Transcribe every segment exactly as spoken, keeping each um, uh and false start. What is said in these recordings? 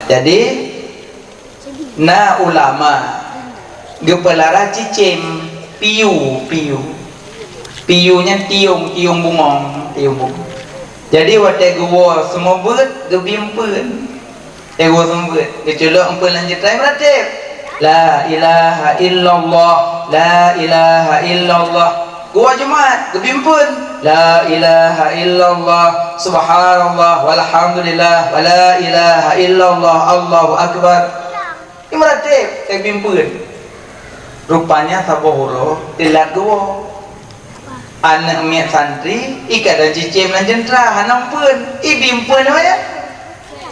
Jadi, na ulama geupeulara cicém, piu, piu. Piu nyan tiong, tiong bungong, tiong bungong. Jadi watée geuwoe seumeubeuet, geubri eumpeuen. Watée geuwoe seumeubeuet, geuculok eumpeuen lam ceuntra, meuratéb. La ilaha illallah, la ilaha illallah. Geuwoe Jumat, geubri eumpeuen. La ilaha illallah, subhanallah, walhamdulillah, wa la ilaha illallah, Allahu akbar. Imeuratéb, watée geubri eumpeuen. Rupanya saboh uroe teulat geuwoe. Aneuëk miet santri, i kadang cicém lam ceuntra, hana eumpeuen. Ibri eumpeuen wéh.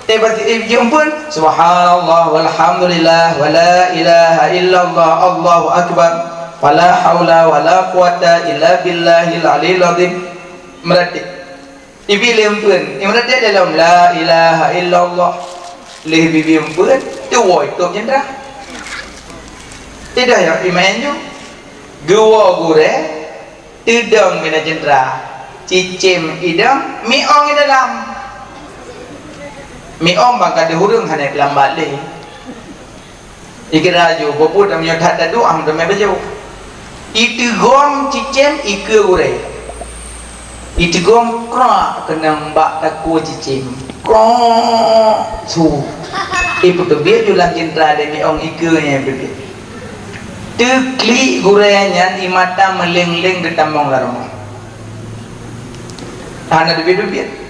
Teuba ibri eumpeuen, subhanallah, walhamdulillah, wa la ilaha illallah, Allahu akbar, wa la haula wa la quwata illa billahil aliyil azim. Meuratéb. Ibri lé eumpeuen, imeuratéb dalam la ilaha illallah. Lheueh ibri eumpeuen, teuwoe itôb ceuntra. Idah ya, imaén ju. Geuwoe gurée, teudong bina ceuntra, cicém idong, miong i dalam. Miong bang ka deuh ureuëng hana peulambat lé. Ikira ju, peue-peue meunyoe that taduek, ah, teumé bajôh. Iteugom cicém ikeue gurée. Iteugom krak keunong bak takue cicém. Krok su. Ipeuteubiet ju lam ceuntra lé miong ikeue nyan ipeuteubiet. Teuklik gurée nyan i mata meuléng-léng geutamong lam rumoh. Hana teubiet-teubiet.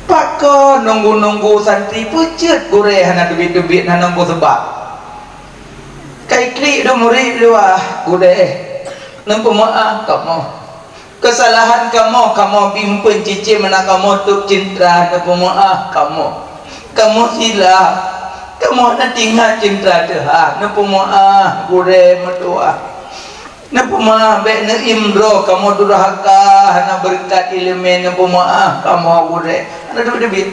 Pakon nunggu-nunggu santri peuceuet gurée hana teubiet-teubiet, hana nunggu seubab. Ka iklik dum murit luwah gurée. Neupeumeuáh kamoe. Keusalahan kamoe, kamoe bri eumpeuen cicém meunan kamoe tôb ceuntra, neupeumeuáh kamoe. Kamoe silap, kamoe hana teuingat ceuntra teuh, neupeumeuáh gurée meutuwah. Neupeumeuáh bék neuimdroe kamoe durhaka hana beureukat iéleumé, neupeumeuáh kamoe gurée. Hana teubiet-teubiet.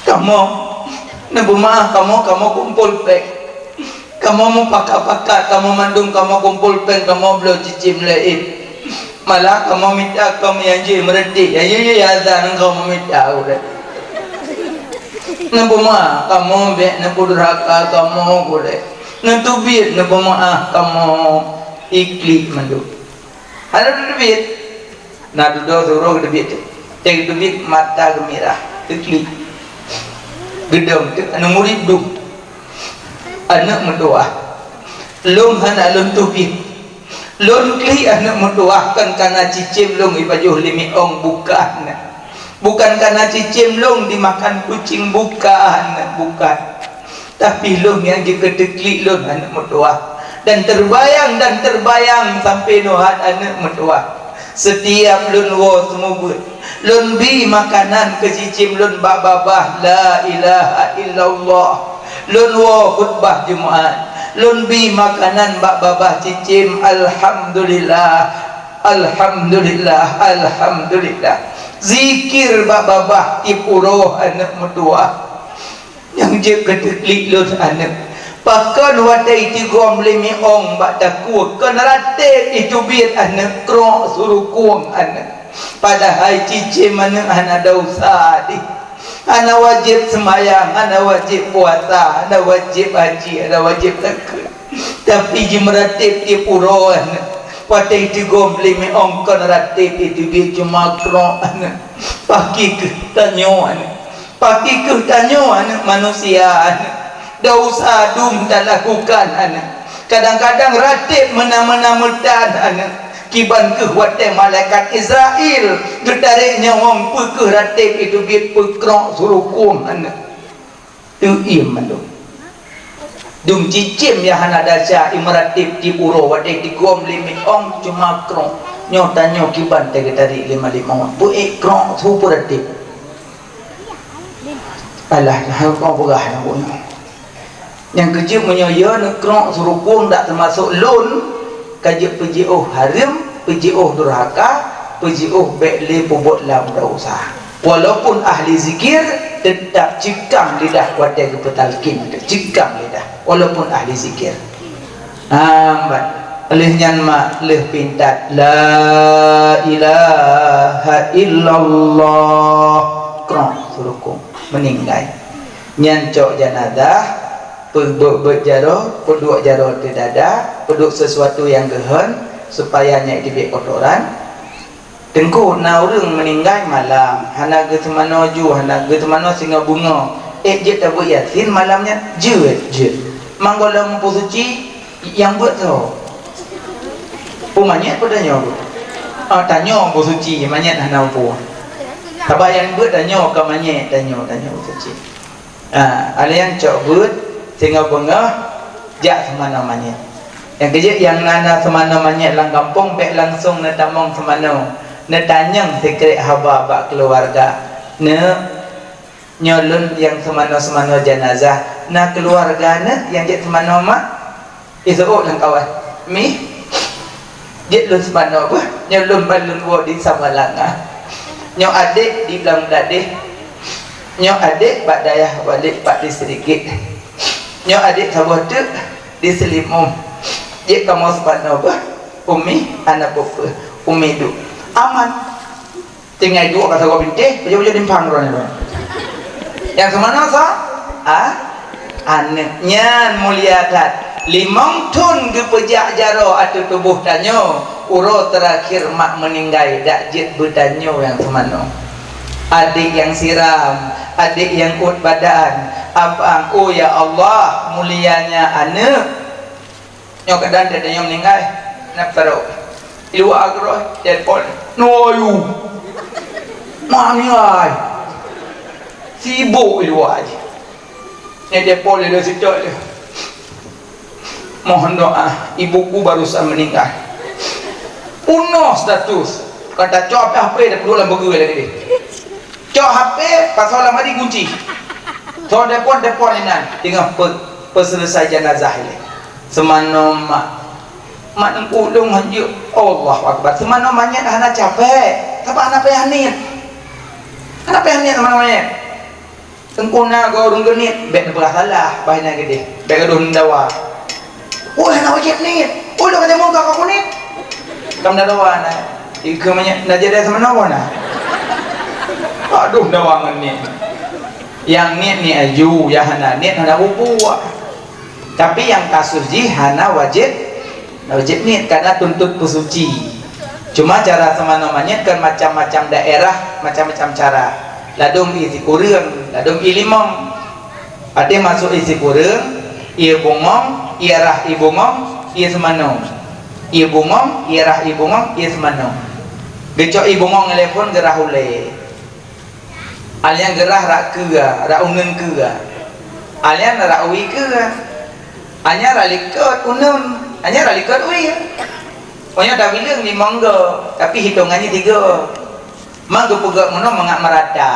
Kamoe neupeumeuáh kamoe, kamoe kumpol péng. Kamoe meupakat-pakat, kamoe mandum kamoe kumpol péng, kamoe bloe cicém lé ib. Malah kamoe mita kamoe nyang jeuet meureuti, nyang jeuet azan kamoe mita gurée. Neupeumeuáh kamoe bék neupeudurhaka kamoe gurée. Neuteubiet neupeumeuáh kamoe iklik mandum. Hana teubiet. Na dudoe siuroe geuteubiet teuh. Teuh geuteubiet mata geumirah, teuklik. Geudong teuh aneuëk murit dum. Aneuëk meutuwah. Lôn hana lôn teubiet. Lôn klik aneuëk meutuwah kon kana cicém lôn ipajoh lé miong, bukan. Bukan kana cicém lôn dimakan kucing, bukan, bukan. Tapi lôn nyang jeuet keu teuklik lôn aneuëk meutuwah. Dan terbayang, dan terbayang sampai nyoe hat aneuëk meutuwah. Setiap lôn woe seumeubeuet, lôn bri makanan keu cicém lôn bak babah la ilaha illallah. Lôn woe khutbah Jumat, lôn bri makanan bak babah cicém, alhamdulillah, alhamdulillah, alhamdulillah. Zikir bak babah tiep uroe aneuëk meutuwah. Nyang jeuet keu teuklik lôn aneuëk. Pakon watée iteugom lé miong bak takue, kon ratéb iteubiet aneuëk, krok surukong aneuëk. Padahai cicém aneuëk hana desya deh. Hana wajéb seumayang, hana wajéb puasa, hana wajéb haji, hana wajéb zakeuet. Tapi jimeuratéb tiep uroe aneuëk. Watée iteugom lé miong kon ratéb iteubiet, cuma krok aneuëk. Pakri kheueh tanyoe aneuëk. Pakri kheueh tanyoe aneuëk manusia aneuëk. Desya dum talakukan aneuëk. Kadang-kadang ratéb meunan-meunan meutan aneuëk. Kiban kheueh watée malaikat Israel geutarek nyawöng, peu kheueh ratéb iteubiet, peu krok surukong aneuëk. Teuiem mandum. Dum cicém nyang hana desya imeuratéb tiep uroe watée iteugom lé miong cuma krok. Nyoe tanyoe kiban teuh geutarek lé malaikat maut. Peu ék krok su peu ratéb. Alah, nah, kong peugah nyang bunoe. Nyang keujeuet meunyoe yo neukrok surukong dak teumasok lôn, ka jeuet peujiôh hareuem, peujiôh durhaka, peujiôh bék lé peubuet lam desya. Walaupun ahli zikir, teutap ceukang lidah watée geupeutalkin, ceukang lidah, walaupun ahli zikir. Ambat. Lheueh nyan mak lheueh pintat, "La ilaha illallah." Krok surukong, meuninggai. Nyan cok janazah, peubeuet-beuet jaroe, peuduek jaroe di dada, peuduek sesuatu nyang geuhon, supaya nyan jiteubiet kotoran. Teungku, na ureuëng meuninggai malam, hana geuseumanoe ju, hana geuseumanoe singoh beungoh. Eh, jeuet tabeuet Yasin malam nyan? Jeuet, jeuet. Manggola meupeusuci, nyang beuet soe? Peue manyét peue tanyoe beuet? Ah, tanyoe beusuci, manyét hana peue. Sabab nyang beuet tanyoe ka manyét, tanyoe, tanyoe beusuci. Ah, alèh nyan cok beuet, singoh beungoh jak seumanoe manyét. Nyang keujeuet nyang na, na seumanoe manyét lam gampông, bèk langsong neutamong seumanoe, neutanyong sikrek haba bak keuluwarga. Neuk, nyoe lôn nyang seumanoe-seumanoe janazah, na keuluwarga neuk nyang jeuet seumanoe mak? Iseuôt lam kawan, "Mi, jeuet lôn seumanoe beuh, nyoe lôn ban lôn woe di Samalanga. Nyoe adék di Blang Bladeh. Nyoe adék bak dayah Walid bak di Serigit. Nyoe adék saboh teuk di Seulimum. Jeuet kamoe seumanoe beuh, Umi hana peue-peue, Umi duek." Aman. Tinggai duek ka sagoe bintéh, pajoh-pajoh timpang droeneuh. Nyang seumanoe soe? Ah, aneuk nyan mulia that. Limong thon geupeujak jaroe ateueh tuboh tanyoe, uroe teurakhir mak meuninggai dak jeuet beutanyoe nyang seumanoe. Adék nyang siram, adék nyang uet badan, abang, oh ya Allah, mulianya aneuk. Nyoe keudan teuh tanyoe meuninggai, na peutarok. Di luwa keudroe, telepon. "Nyoe ayue. Ma meuninggai." Sibok di luwa jih. Nyoe telepon lé sitok lé. "Mohon doa, ibuku barusan meninggal." Unoe status. Ka tacok H P, H P dah peuduek lam beugeue lagèe deh. Cok H P, pasoe lam adi gunci. Soe telepon, telepon inan. Teungoh pe-, peuseuleusai janazah ilèe. Seumanoe mak. Mak teungku lôn hanjeuet. Allahu Akbar. Seumanoe manyét hana capek. Sabab hana payah niet. Hana payah niet seumanoe manyét. Teungku na goe ureueng geuniet, bèk neupeugah salah, bah inan geudeh. Bèk gadoh neudawa. "Oh, hana wajéb niet. Oh, lôn ka jameun ka, ka niet." Ka meudawa na. Ikeu meunyo na jadi seumanoe na. Aduh, dawa ngon niet. Nyang niet niet aju, nyang hana niet hana bubuak. Tapi nyang kasus jih hana wajéb, hana wajéb niet, karena tuntut peusuci. Cuma cara seumanoe manyét kan macam-macam daerah, macam-macam cara. Ladôm ié sikureueng, ladôm ié limong. Até masôk ié sikureueng, ié bungöng, ié rhah ié bungöng, ié seumanoe. Ié bungöng, ié rhah ié bungöng, ié seumanoe. Geucok ié bungöng ngon lhèe phon geurhah ulèe. Alèh nyan geurhah rhah keue, rhah uneuen keue. Alèh nyan rhah wie keue. Alèh nyan rhah likot uneuen. Alèh nyan rhah likot wie. Meunyoe tabileueng limong goe, tapi hitongan jih tigoe. Ma geupeugöt meunoe mangat meurata.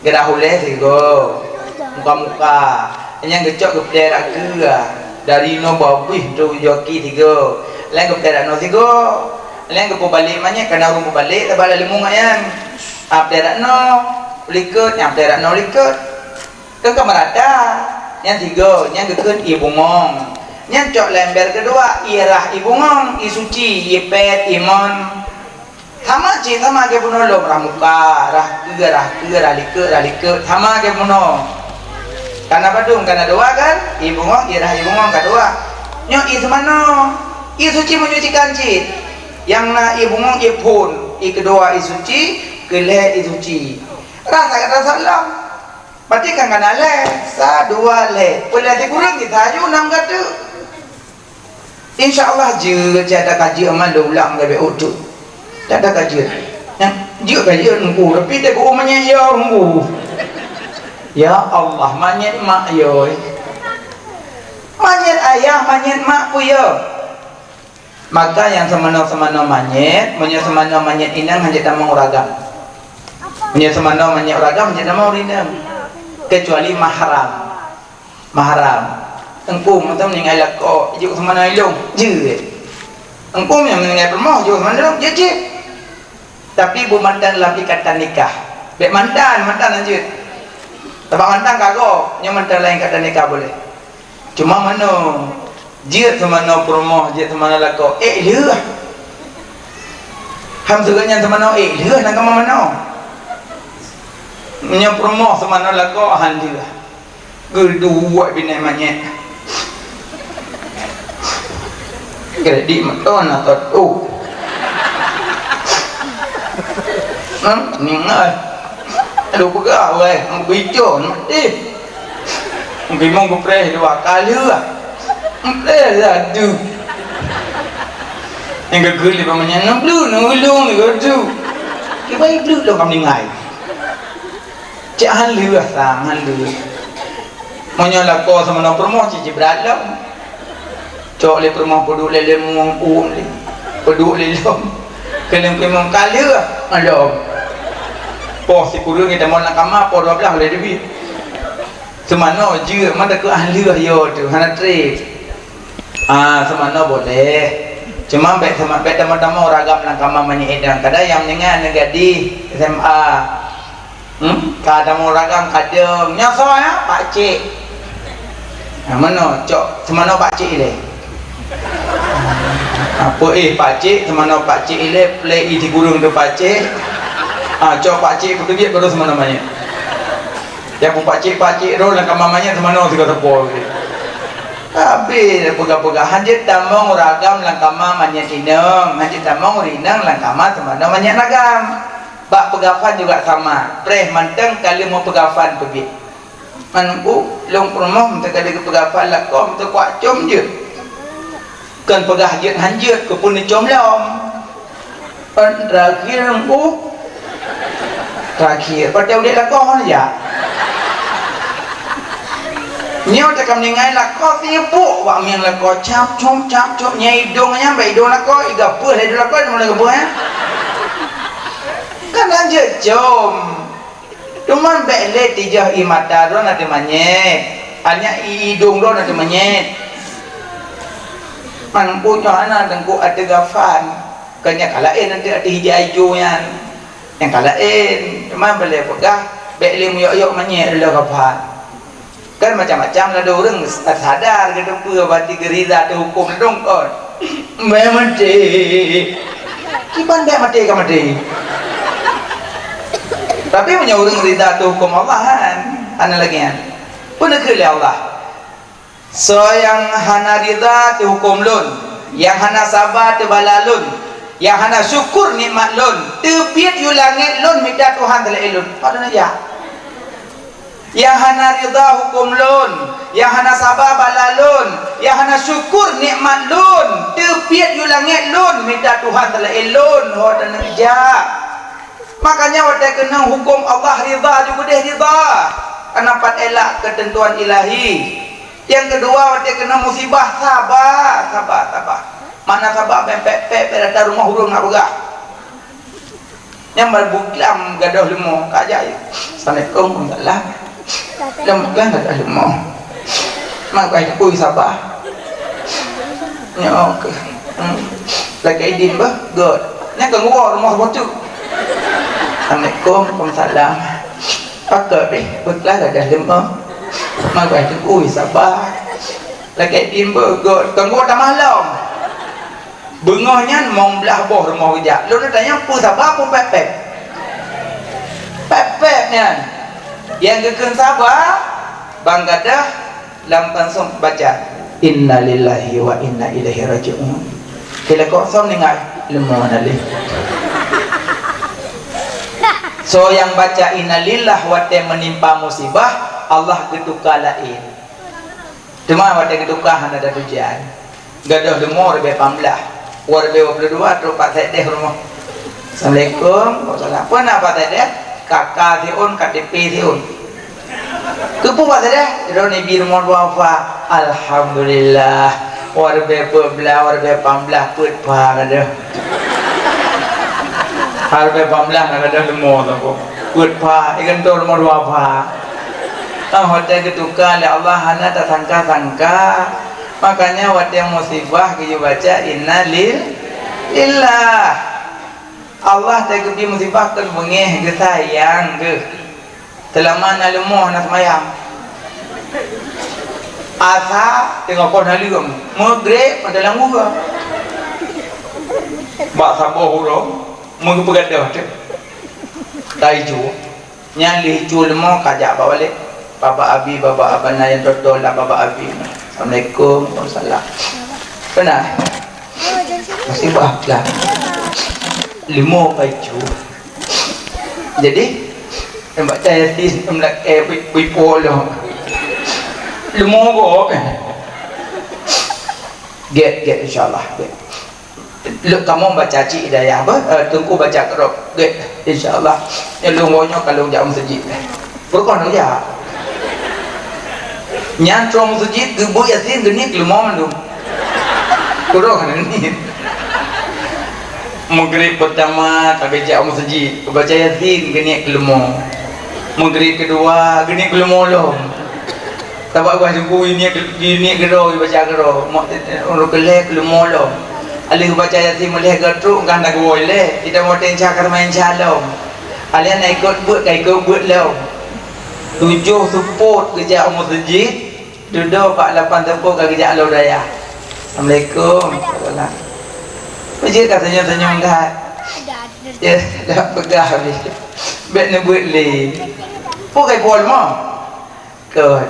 Geurhah ulèe sigoe, muka-muka. Nyang geucok geupeulèe rhah keue. Dari inoe babeh trok joki sigoe. Laén geupeulèe rhah noe sigoe. Laén geupeubalek manyét, kana ureueng peubalek, tabala leumong nyan. Ah, peulèe rhah noe likot, nyang peulèe rhah noe likot. Kan ka meurata. Nyan sigoe, nyan geukheun ié bungöng. Nyan cok lam ember keudua, ié rhah ié bungöng, ié suci, ié pèt, ié mon. Sama cit, sama lagèe bunoe lom, rhah muka, rhah keue, rhah keue, rhah likot, rhah likot, sama lagèe bunoe. Kana padum, kana dua kan? Ié bungöng, ié rhah ié bungöng ka dua. Nyoe ié seumanoe. Ié suci meunyoe ikan cit. Nyang na ié bungöng, ié phon. Ié keudua ié suci, keulhèe ié suci. Rasa, rasa lom. Berarti kan kana lhèe, sa, dua, lhèe. Peulhèe sikureueng kita aju nam ka teuk. Insya Allah jeuet, jeuet ata ka jeuet, aman lôn ulang leubeh uteuk. Ata ka jeuet. Nyan, jeuet ka jeuet Teungku, tapi teuka manyét yo Teungku. Ya Allah, manyét mak yo. Manyét ayah, manyét mak peue yo. Maka nyang seumanoe-seumanoe manyét, meunyoe seumanoe manyét inong hana jeuet tamong ureueng agam. Meunyoe seumanoe manyét ureueng agam hana jeuet tamong ureueng inong. Kecuali mahram. Mahram. Teungku, mantong meuninggai lakoe, jok seumanoe ilong, jeuet. Teungku, nyang meuninggai peurumoh, jok seumanoe ilong, jeuet cit. Tapi beumantan lam ikatan nikah. Bèk mantan, mantan hanjeuet. Sabab mantan ka gob, nyoe mantan lam ikatan nikah boleh. Cuma meunoe, jeuet seumanoe peurumoh, jeuet seumanoe lakoe, ék lheueh. Ham sigoe nyan seumanoe, ék lheueh, na kamoe manoe. Meunyoe peurumoh seumanoe lakoe, han lheueh. Keuduek binéh manyét. Kredit meuton atau tu. Hmm, ningai. Aduh, peugah weh, meubijon mati. Mungkin mau gepreh dua kali lah. Gepreh lah tu. Yang gagal di pamannya, nang belum, nang ulung ni gagal. Kibai belum dong kami ningai. Cek han lheueh sang, han lheueh. Meunyoe lakoe samanoe peurumoh cit jibrat lom. Cok lé peurumoh peuduek lé leueng uem lé. Peuduek lé lom. Keuneuk peurumoh ka lheueh lom. Poh sikureueng nyang tamong lam kama poh dua blaih lé teubiet. Samanoe jeuet mantong keu han lheueh yo tu hana treb. Ah, samanoe boleh. Cuma bèk sama bèk tamong-tamong ragam lam kama manyét idong. Kadang nyang meuninggai aneuk gadih S M A. Hmm? Ka tamong ragam kadang nyoe soe ya? Pakcik. Nah, manoe cok semanoe pakcik ilèe. Apa eh pakcik, semanoe pakcik ilèe, plek i sigureueng tu pakcik. Ah, cok pakcik peuteubiet baru semanoe manyét. Nyang pun pakcik-pakcik roh lam kama manyét semanoe sigoe teupô. Habéh peugah-peugah, hanjeuet tamong ragam lam kama manyét inong, hanjeuet tamong inong lam kama semanoe manyét ragam. Bak peugafan juga sama, preh mantong ka lheueh meupeugafan teubiet. Man u lôn peurumoh meuteukali geupeugafan lakoe meuteuk kuak com jeuet. Kon peugah jeuet han jeuet, keupeue neucom lom. Kon terakhir ku. Terakhir, patéh udép lakoe hana jak. Nyoe takam ningai lakoe sibuk bak mieng lakoe cap com cap com nyang idong nyan bak idong lakoe, i gapeue lé idong lakoe, mulai gapeue, eh? Kan han jeuet com. Teuma bèk lé tijah i mata droe na teumanyét, hanya i idong droe na teumanyét. Man ku nyoe hana teungku ateueh gafan, keu nyan ka laén ateueh, ateueh ija ijo nyan. Nyang ka laén, teuma bèk lé peugah, bèk lé meuyok-yok manyét lé gafan. Kan macam-macam ladôm ureueng sadar geuteupeue berarti geurida teuhuköm ladôm kon. Bèk maté. Kiban bèk maté ka maté. Tapi meunyoe ureueng rida teuhuköm Allah kan, hana lagèe nyan. Peue neukheun lé Allah? Soe nyang hana rida teuhuköm Lôn, nyang hana saba teubala Lôn, nyang hana syukur nikmat Lôn, teubiet yue langét Lôn mita Tuhan teulaén Lôn. Padum neujak. Nyang hana rida huköm Lôn, nyang hana saba bala Lôn, nyang hana syukur nikmat Lôn, teubiet yue langét Lôn, mita Tuhan teulaén Lôn, ho taneuk jak. Makanya watèe keunong huköm Allah rida, ju keudeh rida. Karena pat elak keuteuntuan ilahi. Nyang keudua, watèe keunong musibah, saba, saba, saba. Mana saba, bèk pèk-pèk, bèk datang rumoh ureueng nak peugah. Nyang bak buklam gadôh leumo, ka jak. Assalamualaikum, waalaikumsalam. Leumo kan gadôh leumo. Mak bai teupeue saba. Nyoe keuh. Hmm. Lakèe idin beuh, göt. Nyan keuh geuwoe rumoh boh teuk. Assalamualaikum, waalaikumsalam. Pakon beh, buklam gadôh leumo. Mak bai teupeue saba. Lakèe idin beuh, göt. Keu geuwoe tamah lom. Beungoh nyan mong blaih boh rumoh geujak. Lôn tanyong peue saba peue pèp-pèp. Pèp-pèp nyan. Nyang geukheun saba, ban gadôh lam pansom baca, "Innalillahi wa inna ilaihi raji'un." Kira kosong ningai, leumo na lé. Soe nyang baca innalillah watèe meunimpa musibah, Allah geutuka laén. Teuma watèe geutuka hana tatujuan. Gadôh leumo ribèe pamblaih. Dua ribèe dua puluh dua trôk Pak Sekdes rumoh. Assalamualaikum. Waalaikumsalam. Peue na Pak Sekdes? K K siôn, K T P siôn. Keupeue Pak Sekdes? Droeneuh ibi rumoh duafa. Alhamdulillah. Dua ribèe peuet blaih, dua ribèe pamblaih peuet pha gadôh. Dua ribèe pamblaih na gadôh leumo tu. Peuet pha, igan tu rumoh duafa. Ah, watèe geutuka lé Allah hana tasangka-sangka. Makanya watèe musibah geuyue baca inna lil-, lillah. Allah teugeubri musibah kon beungèh geusayang geuh. Seulama na leumo hana seumayang. Asa teungoh kon haleue, Maghrib mantong lam gua. Bak saboh uroe, meugeupeugah dah teuh. Ka ijô. Nyan lheuh icue leumo ka jak bak balek. Baba Abi, baba abang na nyang toto lah baba Abi. Assalamualaikum, waalaikumsalam. Pernah? Masih bah lah. Limo baju. Jadi, nampak cahaya tis, nampak, eh, bui, bui polo. Limo go. Get, get, insyaallah. Get. Lôn kamoe baca cit hidayah, apa? Eh, teungku baca keudroe. Get, insyaallah. Nyan lôn woe nyoe ka lôn jak meuseujid. Peurukoh nyoe jak. Nyan troh meuseujid, geubeuet Yasin, geuniet keu leumo mandum. Peurukoh nyoe. Maghrib pertama, ka geujak meuseujid, baca Yasin, geuniet keu leumo. Maghrib keudua, geuniet keu leumo lom. Sabab bah teungku ini, ini keudroe, baca keudroe. Mak, ureueng keulhèe keu leumo lom. Alèh baca Yasin meulhèe geutrok, kan na geuwoe lé. Kita mau tenca ka main calom. Alèh na ikot beuet, ka ikot beuet lom. Tujoh seupôt geujak u meuseujid, dudoe bak lapan seupôt ka geujak lom dayah. Assalamualaikum. Waalaikumsalam. Peujeuet ka senyum-senyum that. Ya, dah peugah habéh. Bèk neubeuet lé. Peue kai pol mo? Kon.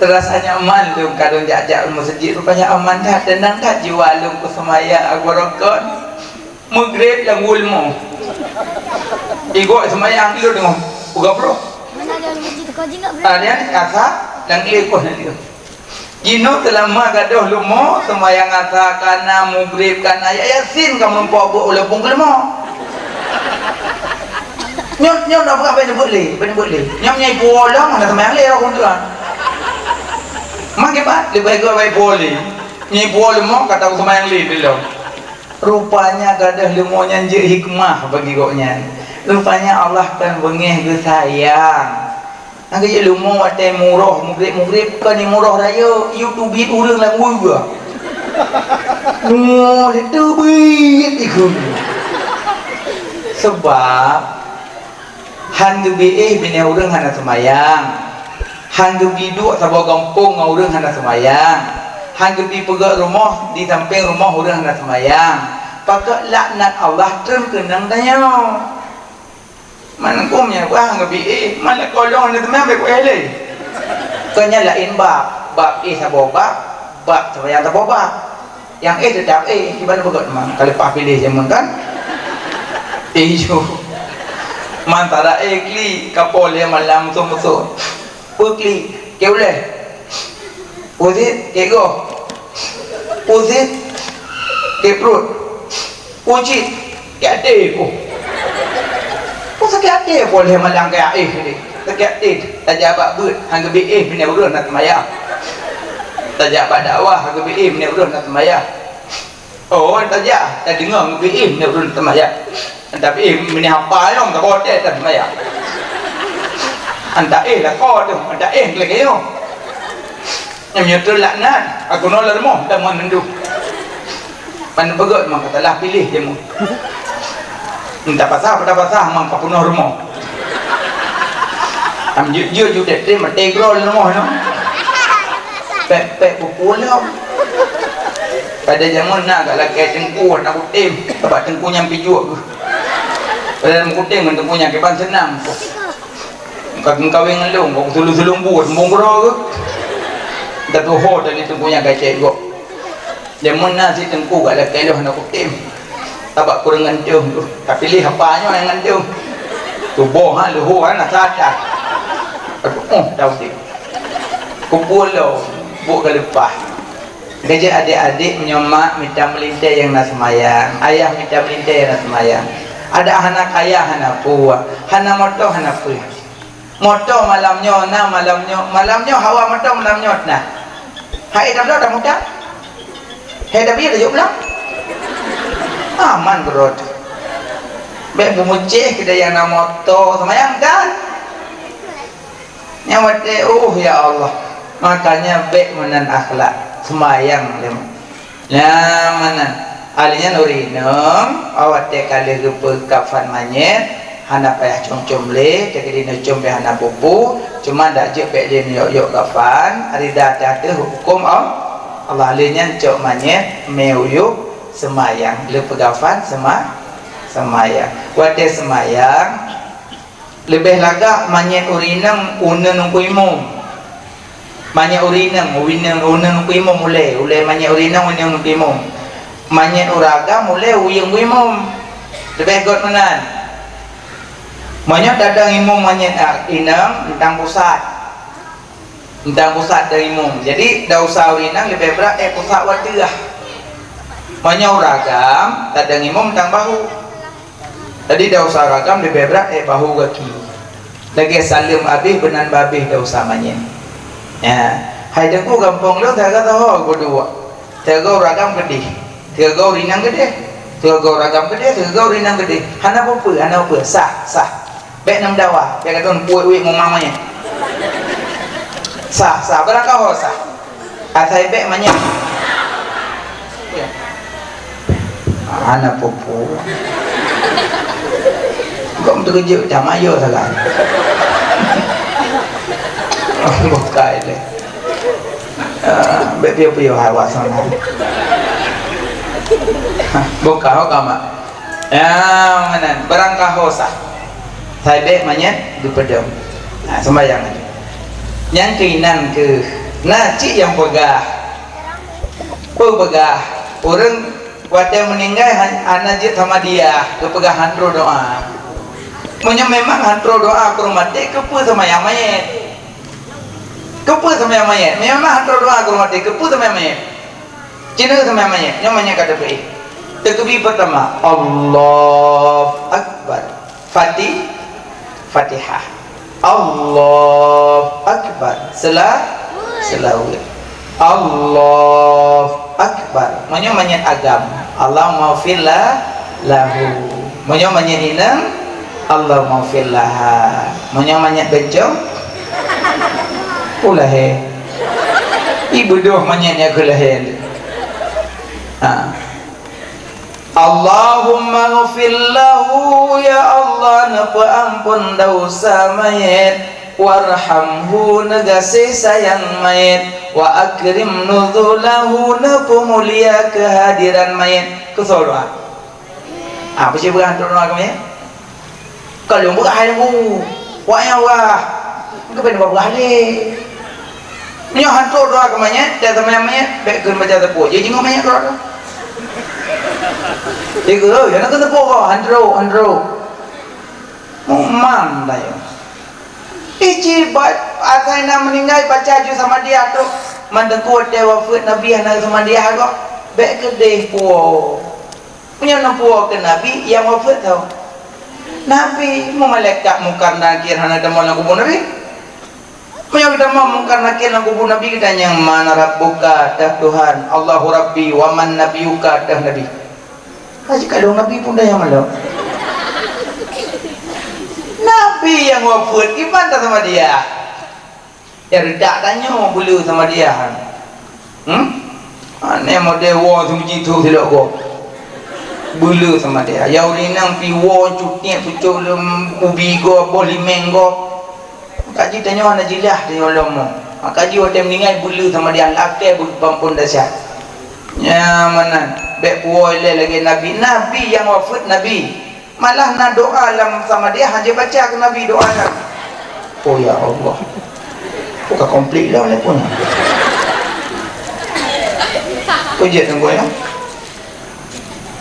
Teurasa nyaman lôn ka lôn jak-jak u meuseujid, rupanya aman that, teunang that jiwa lôn keu seumayang agoe rokon. Maghrib nyang weueh leumo. Igok seumayang lôn deungoe, peugah brôk. Ah, nyan asa nyang lé koh nyan. Jinoe teulama gadôh leumo, seumayang asa ka na, maghrib ka na, ya Yasin ka meurumpok beuet walaupun keu leumo. Nyoe, nyoe dak peugah bèk neubeuet lé, bèk neubeuet lé. Nyoe meunyo ipuwoe lom, hana seumayang lé, rhot keu Tuhan. Mangkeubah, leubeh gèt bèk ipuwoe lé. Meunyo ipuwoe leumo, ka taseumayang lé dilom. Rupanya gadôh leumo nyan jeuet hikmah bagi gobnyan. Rupanya Allah kon beungèh geusayang. Nyang geujak leumo watèe muroh, mugreb-mugreb, kon imuroh rayeuk, yue teubiet ureueng lam weue. Muroh teubiet ikheun. Seubab han geubi éh binéh ureueng hana seumayang. Han geubi duek saboh gampông ngon ureueng hana seumayang. Han geubi peugöt rumoh di sampéng rumoh ureueng hana seumayang. Pakon laknat Allah treun keunong tanyoe. Man huköm nyan bah geubi éh, man lakoe lôn hana teuma bèk kuéh lé. Kon nyan laén bab, bab éh saboh bab, bab seumayang saboh bab. Nyang éh teutap éh, kiban beugöt teuma. Ka leupah piléh jameun kan? Éh ju. Man tara éh klik, ka poh lhèe malam musoh-musoh. Peue klik, keu ulèe. Peue sit, keu goh. Peue sit, keu pruet. Peue cit, keu até peue. Peue sakét até peue lhèe malam keu aéh tadi. Sakét até, tajak bak beuet, han geubi éh binéh ureueng na seumayang. Tajak bak dakwah, han geubi éh binéh ureueng na seumayang. Oh, tajak, tadeungoe geubi éh binéh ureueng na seumayang. Tapi, eh, meunyoe hapa nyoe, ka boh teuh that maya. Anta éh lakoe teuh, anta éh lagèe nyoe. Nyoe meunyoe treun laknat, aku nyoe lam rumoh, dan mandum. Pan beugöt mang ka salah piléh jameun. Anta pasah, anta pasah mang ka peunoh rumoh. Am jeuet-jeuet ju teuh maté droe lam rumoh nyoe. Pèk-pèk peupuléh. Pada jameun na gak lakèe teungku hana kutem, sabab teungku nyan pijuek geuh. Padahai meukutem ngon teungku nyan kiban seunang. Ka geukawén ngon lôn, ka kusulueng-sulueng buet, mumbong keudroe geuh. Tatuho tadi teungku nyan ka cèk gob. Jameun na si teungku gak lakèe lôn hana kutem. Sabab kureueng ngantöng tu. Tapi lé haba nyoe nyang ngantöng. Tuboh ha, leuhô ha, na that. Aduh, oh, dah udép. Kumpul lom, buet ka leupah. Keujeuet adék-adék meunyoe mak mita meulintèe nyang na seumayang, ayah mita meulintèe nyang na seumayang. Adak hana kaya, hana peue, hana moto, hana peue. Moto malam nyoe na, malam nyoe, malam nyoe hawa moto malam nyoe na. Hai tabloe dah muda. Hai tapi ada jok pulang. Aman beurot. Bèk beumucéh keudéh nyang na moto seumayang kan. Nyang watèe, oh, ya Allah. Makanya bèk meunan akhlak. Seumayang lé. Nah, meunan. Ahli nyan ureueng inong, watèe ka lheueh geupeu kafan manyét, hana payah com-com lé, teukeudi neucom pih hana peue-peue, cuma dak jeuet bèk lé neuyok-yok kafan, rida ateueh huköm Allah. Lé nyan cok manyét, mé u yup, seumayang, lheueh peukafan, seuma-, seumayang. Watèe seumayang, Leubeh lagak manyét ureueng inong uneun Teungku Imum. Manyét ureueng inong, uneun, uneun Teungku Imum ulée, ulée manyét ureueng inong uneun Teungku Imum. Manyét ureueng agam ulée uyueng Teungku Imum. Leubeh gét meunan. Meunyoe tadong imum manyét, ah, inong, eunteuk pusat. Eunteuk pusat tadong imum. Jadi, desya ureueng inong leubeh brat, eh, pusat u ateueh. Meunyoe ureueng agam, tadong imum eunteuk bahu. Jadi, desya ureueng agam leubeh brat, eh, bahu gaki. Lagée saleuem abéh, beunan babéh desya manyét. Ya. Hai Teungku, gampông lôn, siaga saho geuduek. Siaga ureueng agam keudeh. Siaga ureueng inong keudeh. Siaga ureueng agam keudeh, siaga ureueng inong keudeh. Hana peue-peue, hana peue-peue. Sah, sah. Bék nam dawa, bék ka thon kuék-kuék meumang manyét. Sah, sah. Barang ka ho sah. Asai bék manyét. Ya. Hana peue-peue. Kok meuteukeujeut cam ayo sagai. Bukai deh. Ah, bék piôh-piôh awak sana. Bukai ho ka mak. Ya, meunan. Barang ka ho sah. Asai bék manyét geupeudong. Nah, sembahyang laju. Nyang keuinan keuh. Na cit nyang peugah. Peue peugah? Ureueng watée meuninggai han-, hana jeuet samadiyah, geupeugah han troh doa. Meunyoe memang han troh doa keu ureueng maté, keupeue seumayang manyét? Keupeue seumayang manyét? Meunyoe memang han troh doa keu ureueng maté, keupeue seumayang manyét? Cina seumayang manyét, nyoe manyét ka teupeu. Teukeubi peurtama, Allahu Akbar. Fati-, Fatihah. Allahu Akbar. Sela-, selawat. Allahu Akbar. Meunyoe manyét agam, Allahummaghfir la-, lahu. Meunyoe manyét inong, Allahummaghfir laha. Meunyoe manyét bencong, ulahé. Ibeudôh manyét nyang keulahé. Ha. Allahummaghfir lahu, ya Allah, neupeuamphon desya manyét, warhamhu, neugaséh sayang manyét, wa akrim nuzulahu, neupeumulia keuhadiran manyét. Keu soe doa? Ah, peue cit peugah han troh doa keu manyét? Ka lôn peugah hai Teungku. Wak nyang wah. Keupeue neupeugah lé? Meunyoe han troh doa keu manyét, dan seumayang manyét, bék kheun baca sapeue. Jijingoe manyét keudroe. Jikheun, "Oh, nyang na keuneuk sapeue, han troh, han troh." Mumang tayo. Iji ba-, asai na meuninggai baca ju samadiyah troh. Man Teungku watée wafeuet Nabi hana samadiyah gob. Bék keudeh puwoe. Meunyoe neupuwoe keu Nabi nyang wafeuet tho. Nabi, meumalaikat Mungkar Nakir hana tamong lam kubu Nabi. Meunyoe geutamong Mungkar Nakir lam kubu Nabi, geutanyong, "Man rabbuka?" Teuh Tuhan. "Allahu Rabbi." "Wa man nabiyuka?" Teuh Nabi. Haji kalon Nabi pun dah nyang malom. Nabi nyang wafeuet, iban tasamadiyah. Ya, reutak tanyoe beuleu samadiyah. Hmm? Aneh model woe seumeujithu silok gob. Beuleu samadiyah. Ya ureueng inong pi woe cutiek pucok lom ubi gob, boh limeng gob. Kaji tanyoe hana jilah tanyoe lom. Maka ji watée meuninggai beuleu samadiyah lakée beupampon dasya. Nya meunan. Bék puwoe ilée lagée Nabi. Nabi nyang wafeuet Nabi. Malah na doa lam samadiyah hana jibaca keu Nabi doa nyan. Oh ya Allah. Buka konflik lah walaupun. Kau jeuet nunggu ya?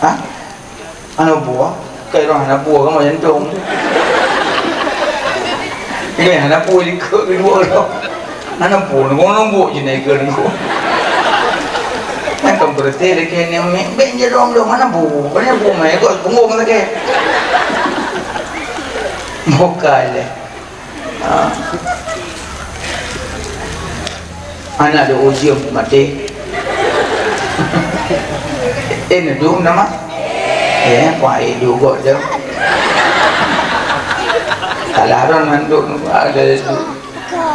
Ha? Hana buah? Kai roh hana buah kamu jantung. Kai hana buah likot kedua roh. Hana bu, nunggu-nunggu je naik ke nunggu. Kan kau berhenti lagi ni, mi, bek je dong dong, mana bu? Mana bu mai? Kau punggung lagi. Bukan deh. Ha. Anak dok ujian mati. Eh, nedum nama? Eh, kuai juga je. Salah ron manduk ada tu.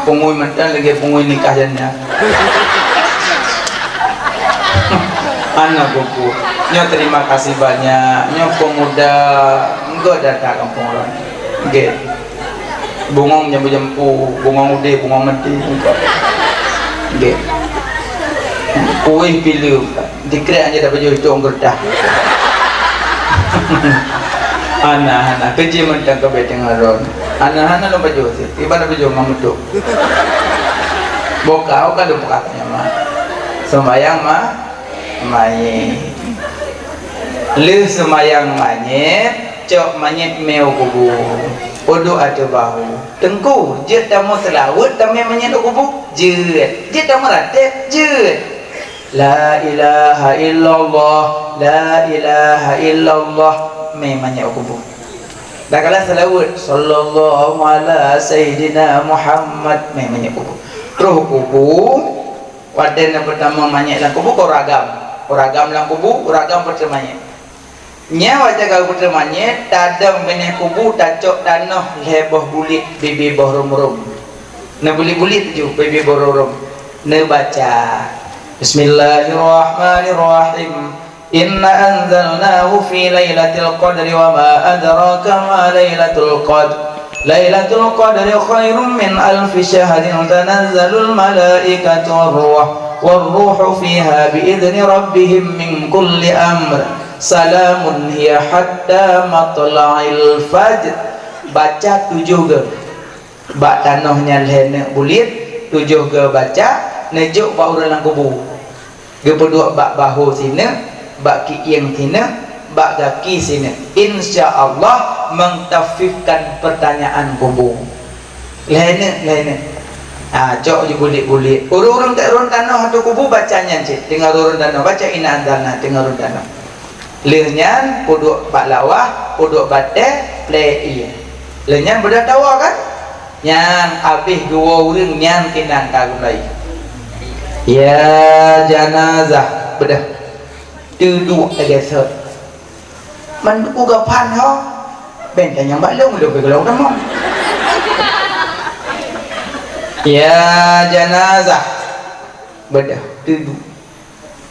Pungui mantong lagée pungui nikah janda. Hana buku. Nyoe terima kasih banyak. Nyoe pemuda engkau datang kampung orang. Nggih. Bungong jambu-jambu, bungong udeh, bungong mati. Nggih. Kuih pilu. Dikrek aja dapat jauh cong gerdah. Hana, hana. Kerja mantong kau beteng aron. Hana, hana lôn pajoh cit. Iban pajoh ngon meutuek. Boh kau ka lôn peugah nyan mah. Seumayang ma-, manyét. Lheueh seumayang manyét, cok manyét mé u kubu. Uduk ateueh bahu. Teungku, jeuet tameuseulaweuet tamé manyét u kubu? Jeuet. Jeuet tameuratéb? Jeuet. La ilaha illallah, la ilaha illallah, mé manyét u kubu. Dak kalah seulaweuet, sallallahu ala sayyidina Muhammad, mé manyét u kubu. Troh kubu, watée na peutamong manyét lam kubu, keu ureueng agam. Ureueng agam lam kubu, ureueng agam peutamong manyét. Nyan watée ka geupeutreun manyét, tadong binéh kubu, tacok tanoh lhée boh buliet bibé boh rôm-rôm. Neubuliet-buliet tujoh bibé boh rôm-rôm. Neubaca, "Bismillahirrahmanirrahim. Inna anzalnahu fi lailatul qadri wa ma adraka ma lailatul qadr. Lailatul qadri khairum min alfi syahrin, tanazzalul malaikatu war ruh, war ruhu fiha bi idzni rabbihim min kulli amr." Salamun hiya hatta matla'il fajr. Baca tujoh goe. Bak tanoh nyan lhée neuk buliet, tujoh goe baca, neujok bak ureueng lam kubu. Geupeuduek bak bahô sineuk, bak kiéng sineuk, bak gaki sineuk. Insya Allah mengtakhfifkan pertanyaan kubu. Lhée neuk, lhée neuk. Ha, cok jibuliet-buliet. Ureueng-ureueng ka rhon tanoh ateueh kubu baca nyan cit. Teungoh rhon tanoh, baca inna anzalna teungoh rhon tanoh. Lheueh nyan peuduek bak lawah, peuduek batée, plée ié. Lheueh nyan beudôh tawoe kan? Nyan abéh geuwoe ureueng nyan keunan ka geumulai. Ya janazah, beudôh. Teuduek lagée sot. Man ku gaphan ho. Ben tanyong bak lôn, lôn pih geulong tamong. Ya janazah. Beudôh, teuduek.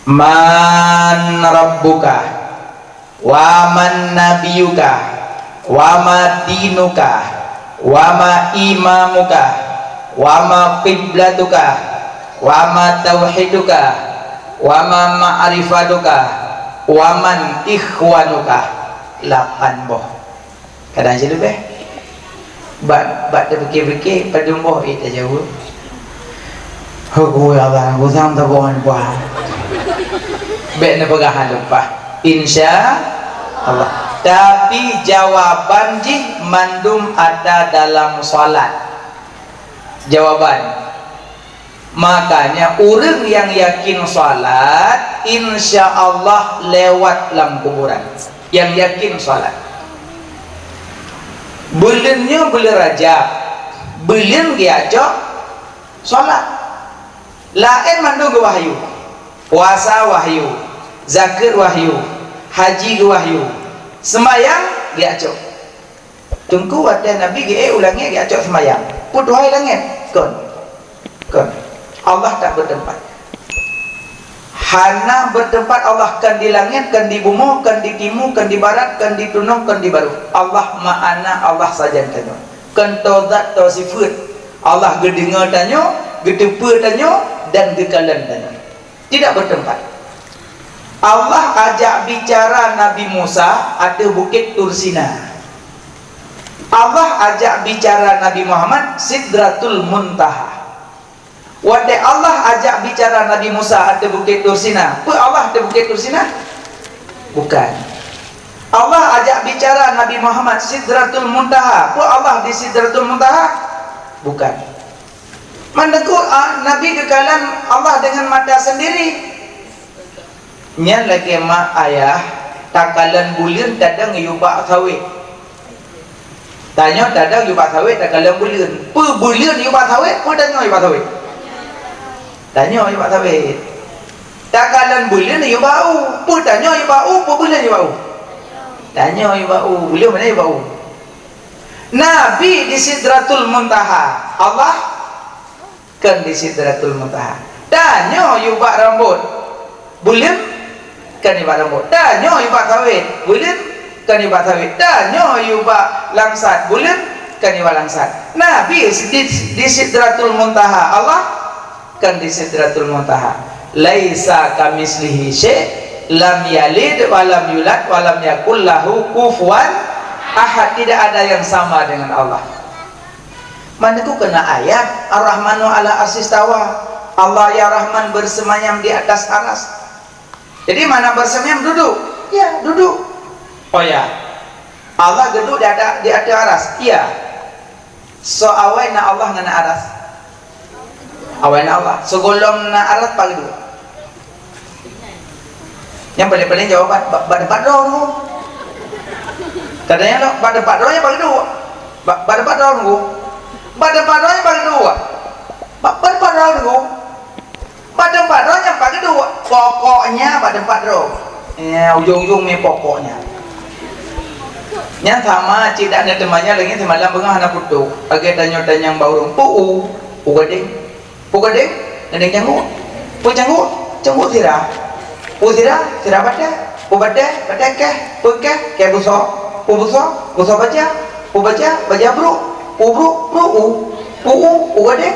Man rabbuka? Wa man nabiyuka? Wa ma dinuka? Wa ma imamuka? Wa ma qiblatuka? Wa ma tauhiduka? Wa ma ma'rifatuka? Wa man ikhwanuka? Lapan boh. Kadang sileubeh. Bak, bak tapike-pike, padum boh, eh, tajaweueb. Hukui Allah, gusam tabong pah. Bék neupeugah hana leupah. Insya Allah. Tapi jawaban jih mandum ada dalam salat. Jawaban. Makanya, ureuëng nyang yakin salat, insya Allah lewat lam kuburan. Nyang yakin salat. Buleuen nyoe buleuen Rajab, buleuen geujak cok salat. Laén mandum geuwahyu. Puasa wahyu, zakeuet wahyu, haji geuwahyu, seumayang geujak cok. Teungku, watée Nabi geuék u langét geujak cok seumayang, peue tuha i langét? Kon. Kon. Allah tak bertempat. Hana bertempat Allah, kon di langét, kon di bumoe, kon di timu, kon di barat, kon di tunong, kon di barôh. Allah ma'ana, Allah sajan tanyoe. Kon toe zat toe sifeuet. Allah geudeungoe tanyoe, geuteupeue tanyoe, dan geukalon tanyoe. Tidak bertempat. Allah ajak bicara Nabi Musa ateueh Bukét Tursina. Allah ajak bicara Nabi Muhammad Sidratul Muntaha. Watée Allah ajak bicara Nabi Musa ateueh Bukét Tursina, peue Allah ateueh Bukét Tursina? Bukan. Allah ajak bicara Nabi Muhammad Sidratul Muntaha, peue Allah di Sidratul Muntaha? Bukan. Mandum, a, Nabi geukalon Allah dengan mata sendiri. Nyan lagée mak ayah takalon buleuen tadong yue bak sawét. Tanyoe tadong yue bak sawét takalon buleuen. Peue buleuen yue bak sawét, peue tanyoe yue bak sawét? Tanyoe yue bak sawét. Takalon buleuen yue bak u, peue tanyoe yue bak u, peue buleuen yue bak u? Tanyoe yue bak u, buleuen meunan yue bak u. Nabi di Sidratul Muntaha, Allah kon di Sidratul Muntaha. Tanyoe yue bak rambot, buleuen kon yue bak rambot. Tanyoe yue bak sawét, buleuen kon yue bak sawét. Tanyoe yue bak langsat, buleuen kon yue bak langsat. Nabi di, di Sidratul Muntaha, Allah kon di Sidratul Muntaha. Laisa kamitslihi syai', lam yalid wa lam yulad wa lam yakul lahu kufuwan ahad. Tidak ada yang sama dengan Allah. Mana tu kena ayat, "Ar-Rahmanu 'alal 'arsy istawa." Allah yang Rahman bersemayam di atas aras. Jadi, mana bersemayam? Duduk. Ya, duduk. Oh ya. Allah geuduek di atas, di atas aras. Iya. Soe awai na Allah ngon na aras? Awai na Allah. Sigohlom na aras pat geuduek? Nyang paleng-paleng jawaban, ba-, bak teumpat droe nunggu. Kadang nyan bak teumpat droe nyang pat geuduek. Bak, bak teumpat droe nunggu. Bak teumpat droe nyang pat geuduek. Bak, bak teumpat droe nunggu. Bak teumpat droe nyang pat geuduek. Pokoknya bak teumpat droe. Ya, ujong-ujong mé pokoknya. Nyan sama cit dak na teumanya lagèe seumalam beungoh hana putôh. Lagèe tanyoe tanyong bak ureueng, "Pu u?" "U gadeng." "Pu gadeng?" "Gadeng cangguek." "Pu cangguek?" "Cangguek sira." "Pu sira?" "Sira batèe." "Pu batèe?" "Batèe kèh." "Pu kèh?" "Kèh busoe." "Pu busoe?" "Busoe baja." "Pu baja?" "Baja brôk." "Pu brôk?" "Brôk u." "Pu u?" "U gadeng."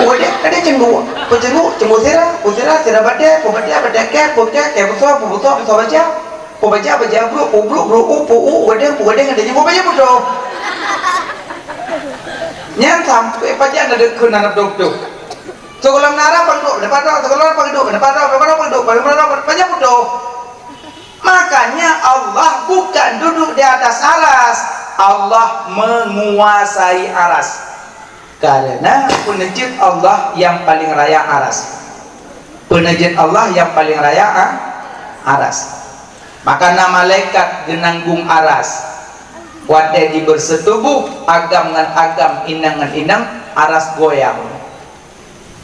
"U gadeng?" "Gadeng cangguek." "Pu cangguek?" "Cangguek sira." "Pu sira?" "Sira batèe." "Pu batèe?" "Batèe kèh." "Pu kèh?" "Kèh busoe." "Pu busoe?" "Busoe baja." "Pu baja?" "Baja brôk." "U brôk?" "Brôk u." "Pu u?" "U gadeng?" "Pu gadeng?" "Gadeng cangguek." "Baja putôh." Nyan sampoe pajan na deukeue na beutôi-beutôi. Sigohlom na aras pat geuduek, pat droe, sigohlom pat geuduek, pat droe, pat droe, pat geuduek, pat droe, pat droe, baja putôh. Makanya Allah bukan duduk di atas aras, Allah menguasai aras. Karena peuneujeuet Allah yang paling raya aras. Peuneujeuet Allah yang paling raya, ah, aras. Maka na malaikat geunanggong aras. Watèe jibeuseutuboh agam ngon agam, inong ngon inong, aras goyang.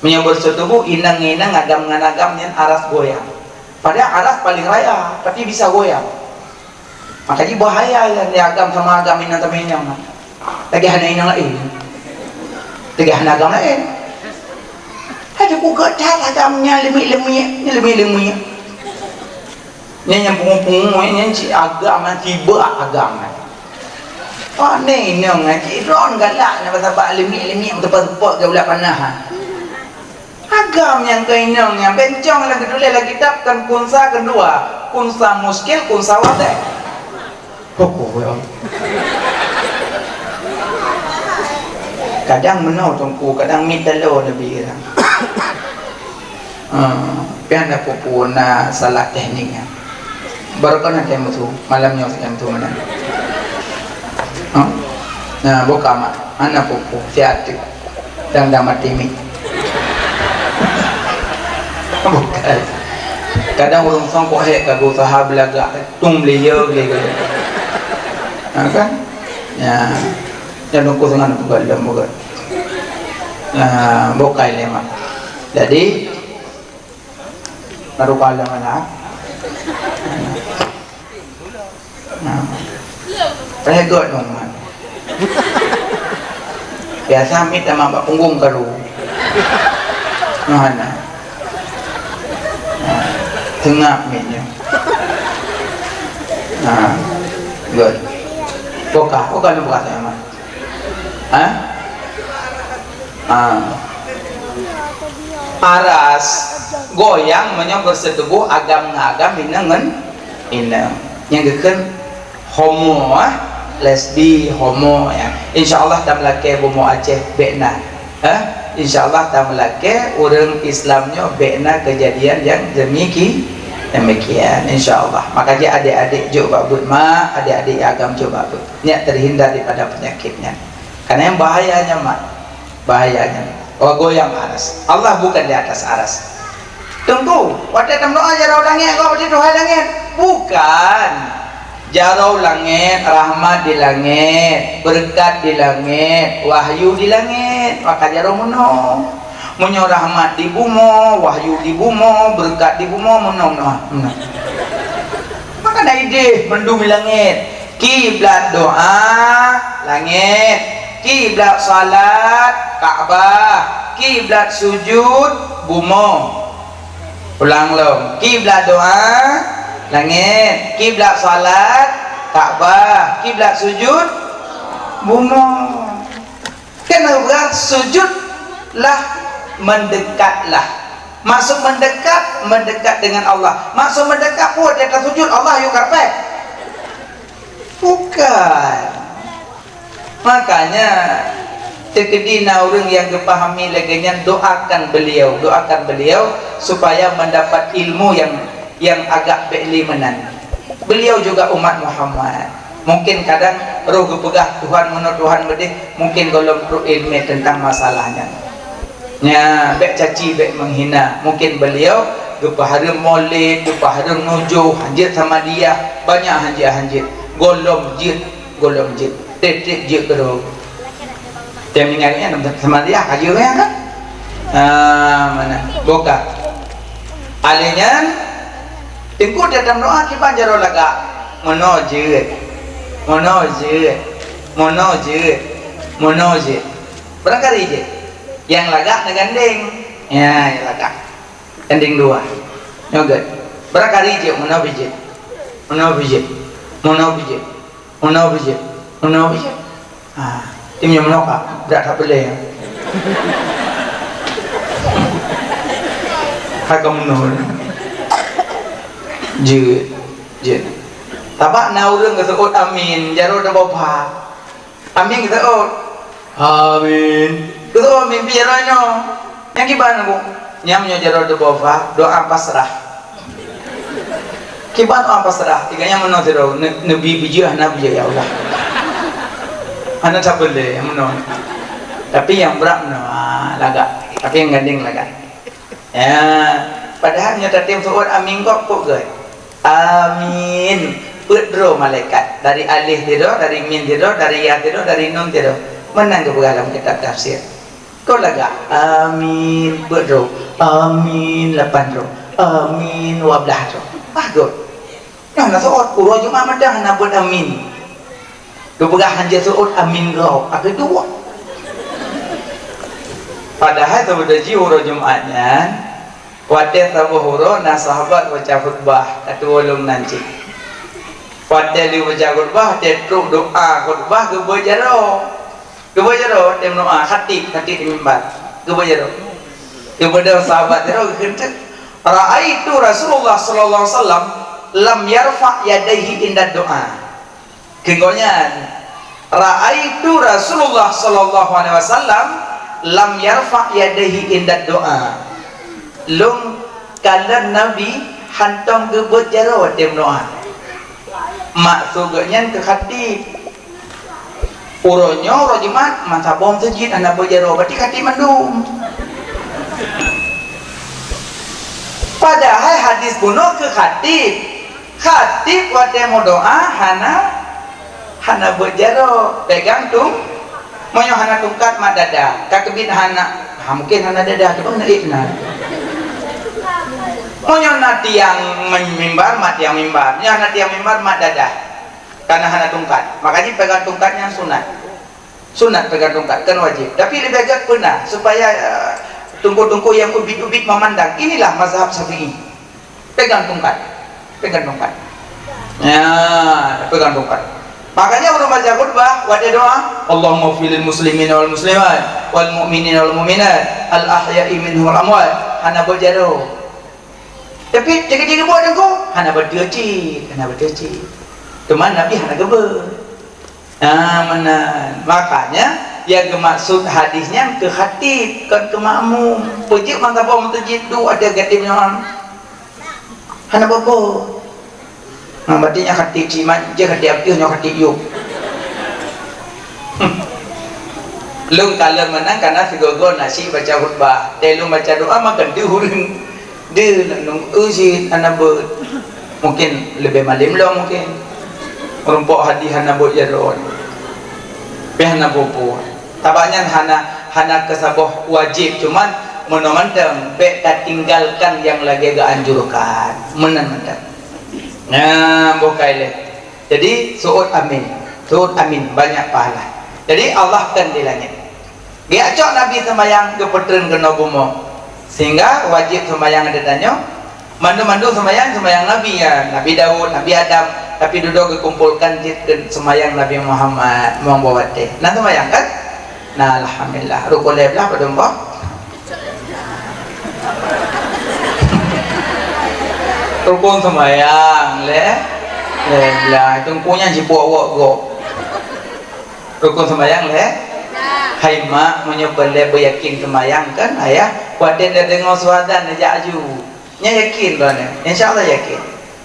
Meunyoe beuseutuboh inong ngon inong, agam ngon agam, nyan aras goyang. Padahai aras paleng raya, tapi bisa goyang. Maka jih bahaya nyan, di agam sama agam, inong sama inong. Lagèe hana inong laén. Lagèe hana agam laén. Adak ku geuh that agam nyan leumiek-leumiek, nyan leumiek-leumiek. Nyan nyang pungo-pungo, nyan cit agam, nyan tibak agam. Pane inong nyan, cit droen galak nyan, sabab leumiek-leumiek meuteupot-teupot keu ulat panah. Agam nyang keu inong nyan, bencong lagèe tuléh lam kitab kan, khunsa keudua, khunsa muskil, khunsa wadih. Pokok ya. Kadang meunoe teungku, kadang mit taloe neubi kadang. Ah, pian na peue-peue na salah teknik nyan. Baru kan ada musuh, malam nyoe yang tu mana? Ha? Nah, buka mak, ana peue-peue, siat tu. Dang-dang mati mi. Bukan. Kadang ureueng songkok hek ka geusaha beulagak, tung beliau, beliau. Ha, kan? Ya. Jangan kau sangat bukan, bukan. Ya, bukan lema. Jadi, baru kala mana? Nah. Payah gèt dong, man. Biasa mit sama bak punggung karu. Nah, nah. Nah. Tengah mitnya. Nah. Good. Buka, buka lu buka saya, man. Ha? Ha. Aras goyang meunyoe beuseutuboh agam ngon agam, inong ngon inong. Nyang geukheun homo, ah, lesbi, homo, ya. Insya Allah tameulakèe bumoe Aceh bèk na. Eh, insya Allah tameulakèe ureueng Islam nyoe bèk na keujadian nyang demiki-, demikian, insya Allah. Maka jih adék-adék jok bak beuet mak, adék-adék agam jok bak beuet. Nyak terhindar daripada penyakit nyan. Karena nyang bahaya nyan mak, bahaya nyan. Oh, goyang aras. Allah bukan di atas aras. Teungku, watèe tameudoa jaroe langèt, kok watèe Tuhan langèt? Bukan. Jaroe langèt, rahmat di langèt, beureukat di langèt, wahyu di langèt, maka jaroe meunoe. Meunyoe rahmat di bumoe, wahyu di bumoe, beureukat di bumoe, meunoe, meunoe, meunoe. Maka na idéh mandum di langèt. Kiblat doa, langèt. Kiblat salat, Ka'bah. Kiblat sujud, bumoe. Ulang lom. Kiblat doa, langèt. Kiblat salat, Ka'bah. Kiblat sujud, bumoe. Kan na peugah sujudlah, mendekatlah. Maksud mendekat, mendekat dengan Allah. Maksud mendekat, peue, di atas sujud Allah yue karpet? Bukan. Makanya, Teukeudi na ureuëng nyang geupahami lagée nyan, doakan beliau, doakan beliau supaya mendapat ilmu yang, yang agak bék lé meunan. Beliau juga umat Muhammad. Mungkin kadang roh geupeugah, "Tuhan, meunoe Tuhan meudeh," mungkin gohlom trok iéleumé teuntang masalah nyan. Nya, bék caci, bék menghina. Mungkin beliau geupeuhareuem molod, geupeuhareuem nujoh, hanjeuet samadiyah, banyak hanjeuet-hanjeuet. Gohlom jeuet, gohlom jeuet. Treb-treb jeuet keudroe. Tem ingat nyan, samadiyah ka jeuet nyan kan? Ah, mana? Buka. Alèh nyan, teungku dia dalam doa kiban jaroe lagak. Meunoe jeuet. Meunoe jeuet. Meunoe jeuet. Meunoe jeuet. Barangkali jeuet. Nyang lagak neugandeng. Ya, nyang lagak. Gandeng dua. Nyoe gét. Barangkali jeuet, meunoe pih jeuet. Meunoe pih jeuet. Meunoe pih jeuet. Meunoe pih jeuet. Meunoe pih jeuet. Ha, tim nyang meunoe ka, brat that peulée. Hai ka meunoe. Jeuet. Jeuet. Tabak na ureuëng geuseuôt amin, jaroe teuboh pha. Amin geuseuôt. Amin. Geuseuôt amin, pih jaroe nyoe. Nyang kiban, Bu? Nyang nyoe jaroe teuboh pha, doa pasrah. Kiban doa pasrah, tiga nyang meunoe sidroe, ne-, neubi beujeuet hana beujeuet, ya Allah. Hana sapeue lé, nyang meunoe. Tapi nyang brat meunoe, ah, lagak. Tapi nyang gandeng lagak. Ya, padahai nyoe tatem seuôt amin kok, kok gét. Amin. Peuet droe malaikat. Dari alif sidroe, dari mim sidroe, dari ya sidroe, dari nun sidroe. Meunan geupeugah lam kitab tafsir. Kok lagak? Amin. Peuet droe. Amin. Lapan droe. Amin. Dua blah droe. Bah gét. Nyoe hana seuôt, uroe Jumat mantong hana beuet amin. Geupeugah hanjeuet seuôt amin gob, akhé dua. Padahai saboh jih uroe Jumat nyan, watée saboh uroe na sahabat baca khutbah, ka tuwoe lom nan cit. Watée lheueh baca khutbah, watée trok doa khutbah geubeuet jaroe. Geubeuet jaroe, watée meudoa, khatib, khatib di mimbar. Geubeuet jaroe. Geubeudôh sahabat jaroe, geukheun, "Ra'aitu Rasulullah sallallahu alaihi wasallam lam yarfa' yadaihi inda doa." Kheun gobnyan, "Ra'aitu Rasulullah sallallahu alaihi wasallam lam yarfa' yadaihi inda doa." Lôn kalon Nabi hantom geubeuet jaroe watée meudoa. Maksud gobnyan keu khatib. Uroe nyoe, uroe Jumat, meusaboh meuseujid hana beuet jaroe, berarti khatib mandum. Padahai hadis bunoe keu khatib. Khatib watée meudoa hana, hana beuet jaroe, pegang tung-, meunyoe hana tungkat mat dada, ka keubiet hana, ha, mungkin hana dada, tapi hana ék na. Meunyoe na tiang mim-, mimbar, mat tiang mimbar. Meunyoe hana tiang mimbar, mat dada. Karena hana tungkat. Makajih pegang tungkat nyan sunat. Sunat pegang tungkat, kan wajib. Tapi leubeh gét peuna, supaya, eh, teungku-teungku nyang ubit-ubit memandang, inilah mazhab Syafi'i. Pegang tungkat. Pegang tungkat. Ya, pegang tungkat. Makanya ureuëng baca khutbah, watée doa, "Allahumma fil muslimin wal muslimat, wal mu'minin wal mu'minat, al ahya'i minhum wal amwat." Hana beuet jaroe. Tapi, tiga-tiga buah teungku, hana beutôi cit, hana beutôi cit. Teuma Nabi hana geubeuet. Ah, meunan. Makanya, nyang geumaksud hadis nyan keu khatib, kon keu makmum. Peujeuet meusaboh meuseujid duek ada khatib nyoe. Hana bobo. Nah, berarti nyan khatib simat, je khatib akeuh nyoe khatib yub. Lôn kalon meunan karena sigoe-goe na syiek baca khutbah. Teuh lôn baca doa, maka deuh ureuëng. Deuh, nunggu cit hana beuet. Mungkin leubeh malem lom mungkin. Meurumpok hadih hana beuet jaroe. Pih hana peue-peue. Tabak nyan hana, hana keusaboh wajéb, cuman meunoe mantong bék tatinggalkan nyang lagée geuanjurkan. Meunan mantong. Nah, boh kai lé. Jadi, seuôt amin. Seuôt amin, banyak pahala. Jadi, Allah kan di langit. Geujak cok Nabi seumayang geupeutreun keunoe bumoe. Sehingga wajéb seumayang di tanyoe. Mandum-mandum seumayang, seumayang Nabi, ya. Nabi Daud, Nabi Adam. Tapi dudoe geukumpolkan jeuet keu seumayang Nabi Muhammad. Muang boh watée. Nah, seumayang kan? Nah, alhamdulillah. Rukon lhée blah padum boh? Rukon seumayang lhée, lhée blah. Teungku nyan jipuak wok gob. Rukon seumayang lhée? Hai mak, meunyoe peureulée beuyakin seumayang kan, ayah, watée na deungoe suara azan neujak aju. Nyan yakin droeneuh, insya Allah yakin.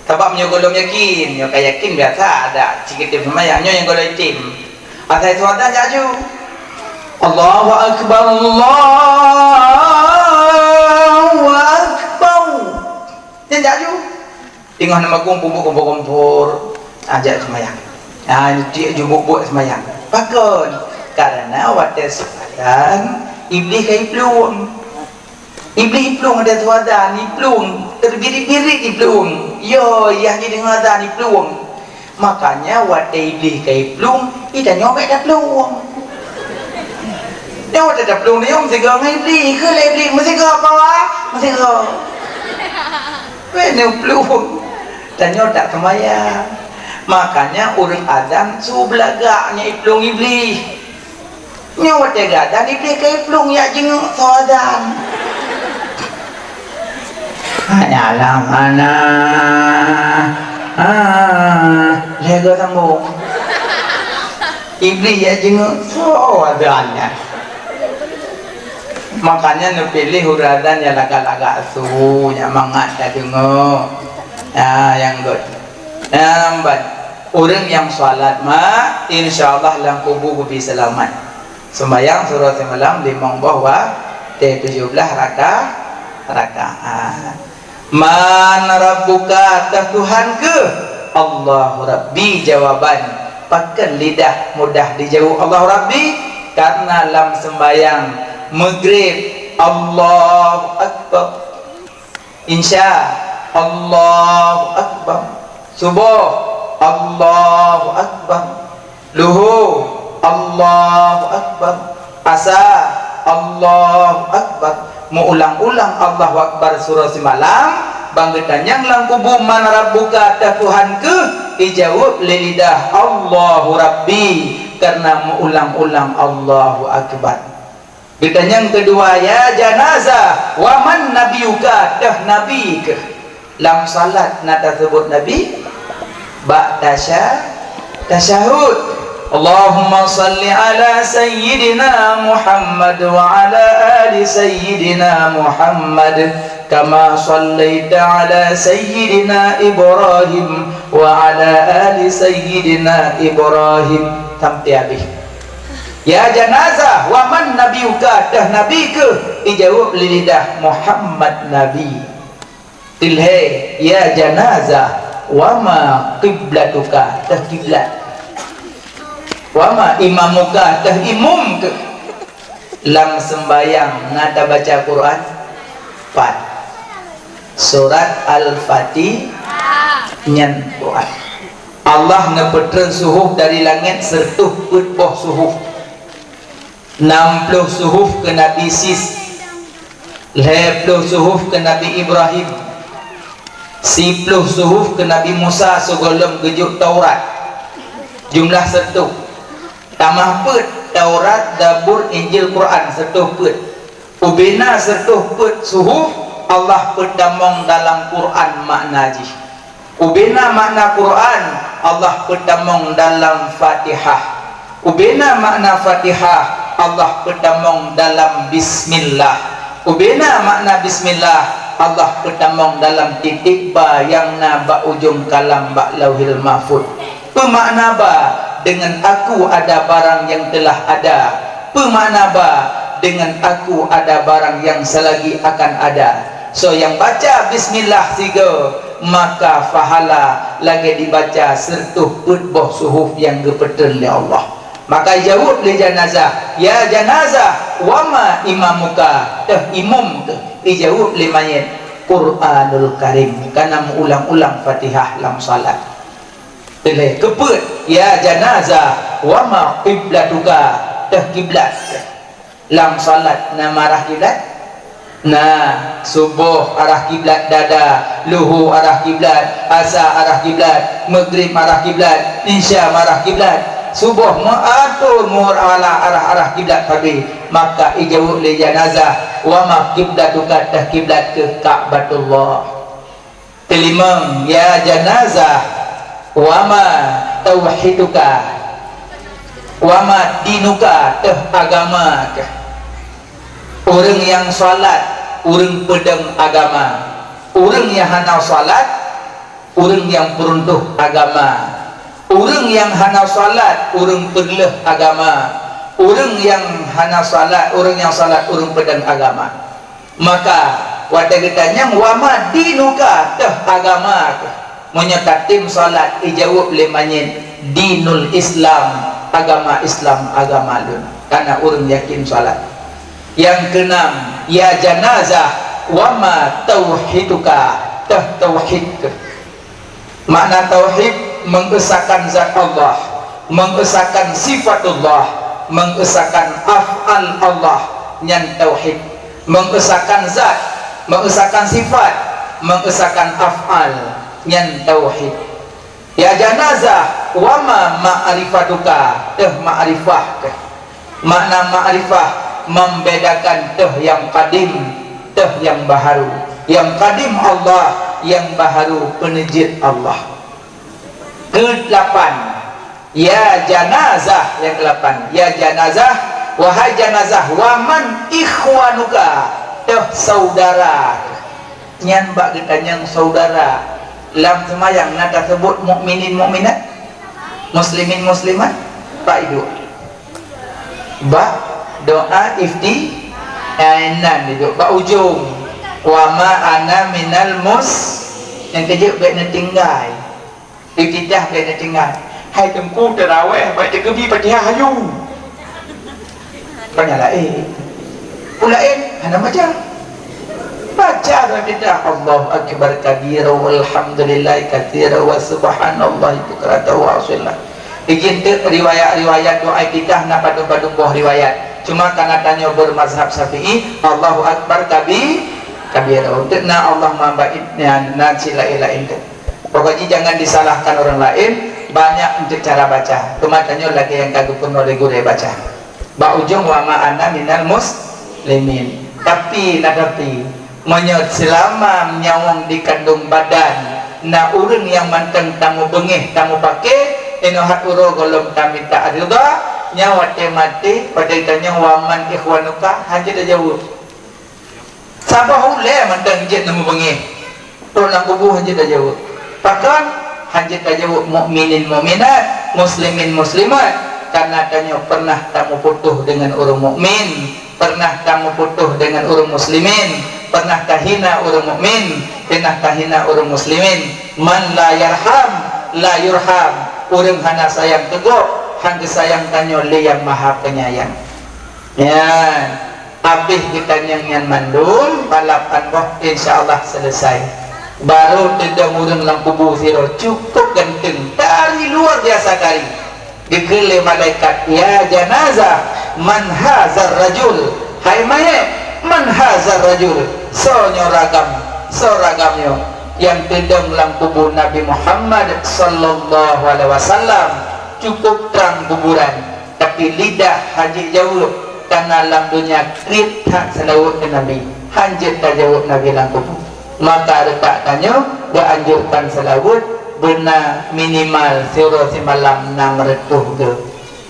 Sabab meunyoe gohlom yakin, nyoe ka yakin biasa ada cit item seumayang, nyoe nyang gohlom item. Asai suara azan jak aju. Allahu Akbar, Allahu Akbar. Nyan jak aju. Teungoh na magong peubuet kompor-kompor, ajak seumayang. Ha, nyoe jeuet buet-buet seumayang. Pakon? Karena watée seumayang, Iblih ka iplueng. Iblih iplueng watée suara azan, iplueng. Teubirit-birit iplueng. Yo, yah jideungoe azan iplueng. Makanya watée Iblih ka iplueng, i tanyoe bék taplueng. Nyoe watée taplueng, nyoe meusigoe ngon Iblih. Keu lé Iblih, meusigoe apa? Meusigoe. Weh, neuplueng. Tanyoe tak seumayang. Makanya ureuëng azan su beulagak nyan iplueng Iblih. Nyoe watée geuazan, Iblih ka iplueng jak jingeuk soe azan. Hanya lam hana. Ah, lhée goe sambung. Iblih jak jingeuk soe azan nyan. Makanya neupiléh ureuëng azan nyang lagak-lagak su, nyang mangat tadeungoe. Ah, nyang gét. Nyang ban, ureuëng nyang salat mak, insya Allah lam kubu geubi seulamat. Seumayang surah seumalam limong boh watée tujoh blaih raka-, rakaat. Man rabbuka, teuh Tuhan keuh? Allahu Rabbi jawaban. Pakon lidah mudah dijaweueb Allahu Rabbi? Karena lam seumbayang Maghrib, Allahu Akbar. Insya, Allahu Akbar. Suboh, Allahu Akbar. Luhô, Allahu Akbar. Asa, Allahu Akbar. Meuulang-ulang Allahu Akbar surah simalam, ban geutanyong lam kubu, "Man rabbuka?" Teuh Tuhan keuh? Ijaweueb lé lidah, "Allahu Rabbi," karena meuulang-ulang Allahu Akbar. Geutanyong keudua, "Ya janazah, wa man nabiyuka?" Teuh nabi keuh? Lam salat na taseubut nabi? Bak tasya-, tasyahud. Allahumma salli ala sayyidina Muhammad wa ala ali sayyidina Muhammad, kama sallaita ala sayyidina Ibrahim wa ala ali sayyidina Ibrahim. Sampai habis. "Ya janazah, wa man nabiyuka?" Teuh nabi keuh? Ijaweueb lé lidah, "Muhammad nabi." Teulhée, "Ya janazah, wa ma qiblatuka?" Teuh kiblat. "Wa ma imamuka?" Teuh imum keuh? Lam seumbayang na tabaca Quran? Pat. Surat Al-Fatihah nyan Quran. Allah neupeutreun suhuf dari langét, sireutoh peuet boh suhuf. Nam ploh suhuf keu Nabi Sis, lhée ploh suhuf keu Nabi Ibrahim, siploh suhuf keu Nabi Musa sigohlom geujok Taurat. Jumlah sireutoh. Tamah peuet, Taurat, Zabur, Injil, Quran, sireutoh peuet. Ubena sireutoh peuet suhuf Allah peutamong dalam Quran makna jih. Ubena makna Quran Allah peutamong dalam Fatihah. Ubena makna Fatihah Allah peutamong dalam Bismillah. Ubena makna Bismillah Allah peutamong dalam titik ba nyang na bak ujong kalam bak Lauhil Mahfuz. Peumakna ba, deungon Aku ada barang nyang teulah ada. Peumakna ba, deungon Aku ada barang nyang seulagi akan ada. Soe nyang baca bismillah sigoe, maka pahala lagée dibaca sireutoh peuet boh suhuf nyang geupeutreun lé Allah. Maka ijaweueb lé janazah, "Ya janazah, wa ma imamuka?" Teuh imum keuh? Ijaweueb lé manyét, "Quranul Karim," kana meuulang-ulang Fatihah lam salat. Teulhée keupeuet, "Ya janazah, wa ma qiblatuka?" Teuh kiblat. Lam salat na meuarah kiblat? Na, suboh arah kiblat dada, luhô arah kiblat, asa arah kiblat, meugrib arah kiblat, insya arah kiblat. Suboh meuatur meuarah arah-arah kiblat sabe, maka ijaweueb lé janazah, "Wa ma qiblatuka?" Teuh kiblat keuh? Ka'batullah. Teulimong, "Ya janazah, wa ma tauhiduka?" Wa ma dinuka, teuh agama kah. Ureuëng nyang salat, ureuëng peudong agama. Ureuëng nyang hana salat, ureuëng nyang peuruntoh agama. Ureuëng nyang hana salat, ureuëng peureuloh agama. Ureuëng nyang hana salat, ureuëng nyang salat, ureuëng peudong agama. Maka, watée geutanyong, "Wa ma dinuka?" Teuh agama kah. Meunyoe tatem salat, ijaweueb lé manyét, "Dinul Islam, agama Islam, agama lôn." Kana ureuëng yakin salat. Nyang keunam, "Ya janazah, wa ma tauhiduka?" Teuh tauhid kah. Makna tauhid, mengesakan zat Allah, mengesakan sifatullah, mengesakan af'al Allah, nyan tauhid. Mengesakan zat, mengesakan sifat, mengesakan af'al, nyan tauhid. Ya janazah, wa ma ma'rifatuka? Teuh ma'rifah kah. Makna ma'rifah, membedakan teuh nyang kadim, teuh nyang baharu. Nyang kadim Allah, nyang baharu peuneujeut Allah. Keudelapan, ya janazah, nyang keulapan, ya janazah, wahai janazah, wa man ikhwanuka? Teuh saudara. Nyan bak geutanyong saudara. Lam seumayang na taseubut mukminin mukminat, muslimin muslimat, bak iduek. Bak doa ifti-, eh, nan iduek bak ujong. Wa ma ana minal mus-, nyang keujeuet bék neutinggai. Iftitah bék neutinggai. Hai Teungku, teurawéh, bék teukeubie Fatihah aju. Panyang laén. Peue laén? Hana baca. Baca doa iftitah, "Allahu akbar kabira, walhamdulillahi katsira, wa subhanallahi bukratan wa asila." Izin teuk riwayat-riwayat doa iftitah na padum-padum boh riwayat. Cuma kana tanyoe beumazhab Syafi'i, Allahu akbar kabi-, kabira. Teuk na Allahumma baid, na, na cit laén-laén teuk. Pokok jih jangan disalahkan orang lain, banyak untuk cara baca. Teuma tanyoe lagée nyang ka geupeurunoe lé gurée baca. Bak ujong, "Wa ma ana minal muslimin." Tapi, na tapi, meunyoe seulama nyawöng di kandong badan, na ureuëng nyang mantong tamubeungéh, tamupake, inoe hat uroe gohlom tamita ridha, nyan watée maté, watée ditanyong, "Wa man ikhwanuka?" Hana jeuet tajaweueb. Saboh ulée mantong jeuet neumubeungéh. Rot lam kubu hana jeuet tajaweueb. Pakon? Hana jeuet tajaweueb mukminin mukminat, muslimin muslimat. Karena tanyoe pernah tamuputôh deungon ureuëng mukmin, pernah tamuputôh deungon ureuëng muslimin, pernah tahina ureuëng mukmin, pernah tahina ureuëng muslimin. Man la yarham, la yurham. Ureuëng hana sayang keu gob, hana geusayang tanyoe lé Nyang Maha Penyayang. Nyan, habéh geutanyong nyan mandum, balapan boh, insya Allah selesai. Barô teudong ureuëng lam kubu sidroe, cukup ganteng, tari luar biasa tari. Geukheun lé malaikat, "Ya janazah, man hazar rajul?" Hai mayét, "Man hazar rajul?" Soe nyoe ragam, soe ragam nyoe nyang teudong lam kubu Nabi Muhammad sallallahu alaihi wasallam? Cukup trang kuburan. Tapi lidah hana jeuet jaweueb, karena lam donya kriet that seulaweuet keu Nabi, hana jeuet tajaweueb Nabi lam kubu. Maka reutak tanyoe geuanjurkan seulaweuet beuna minimal siuroe simalam nam reutôh goe.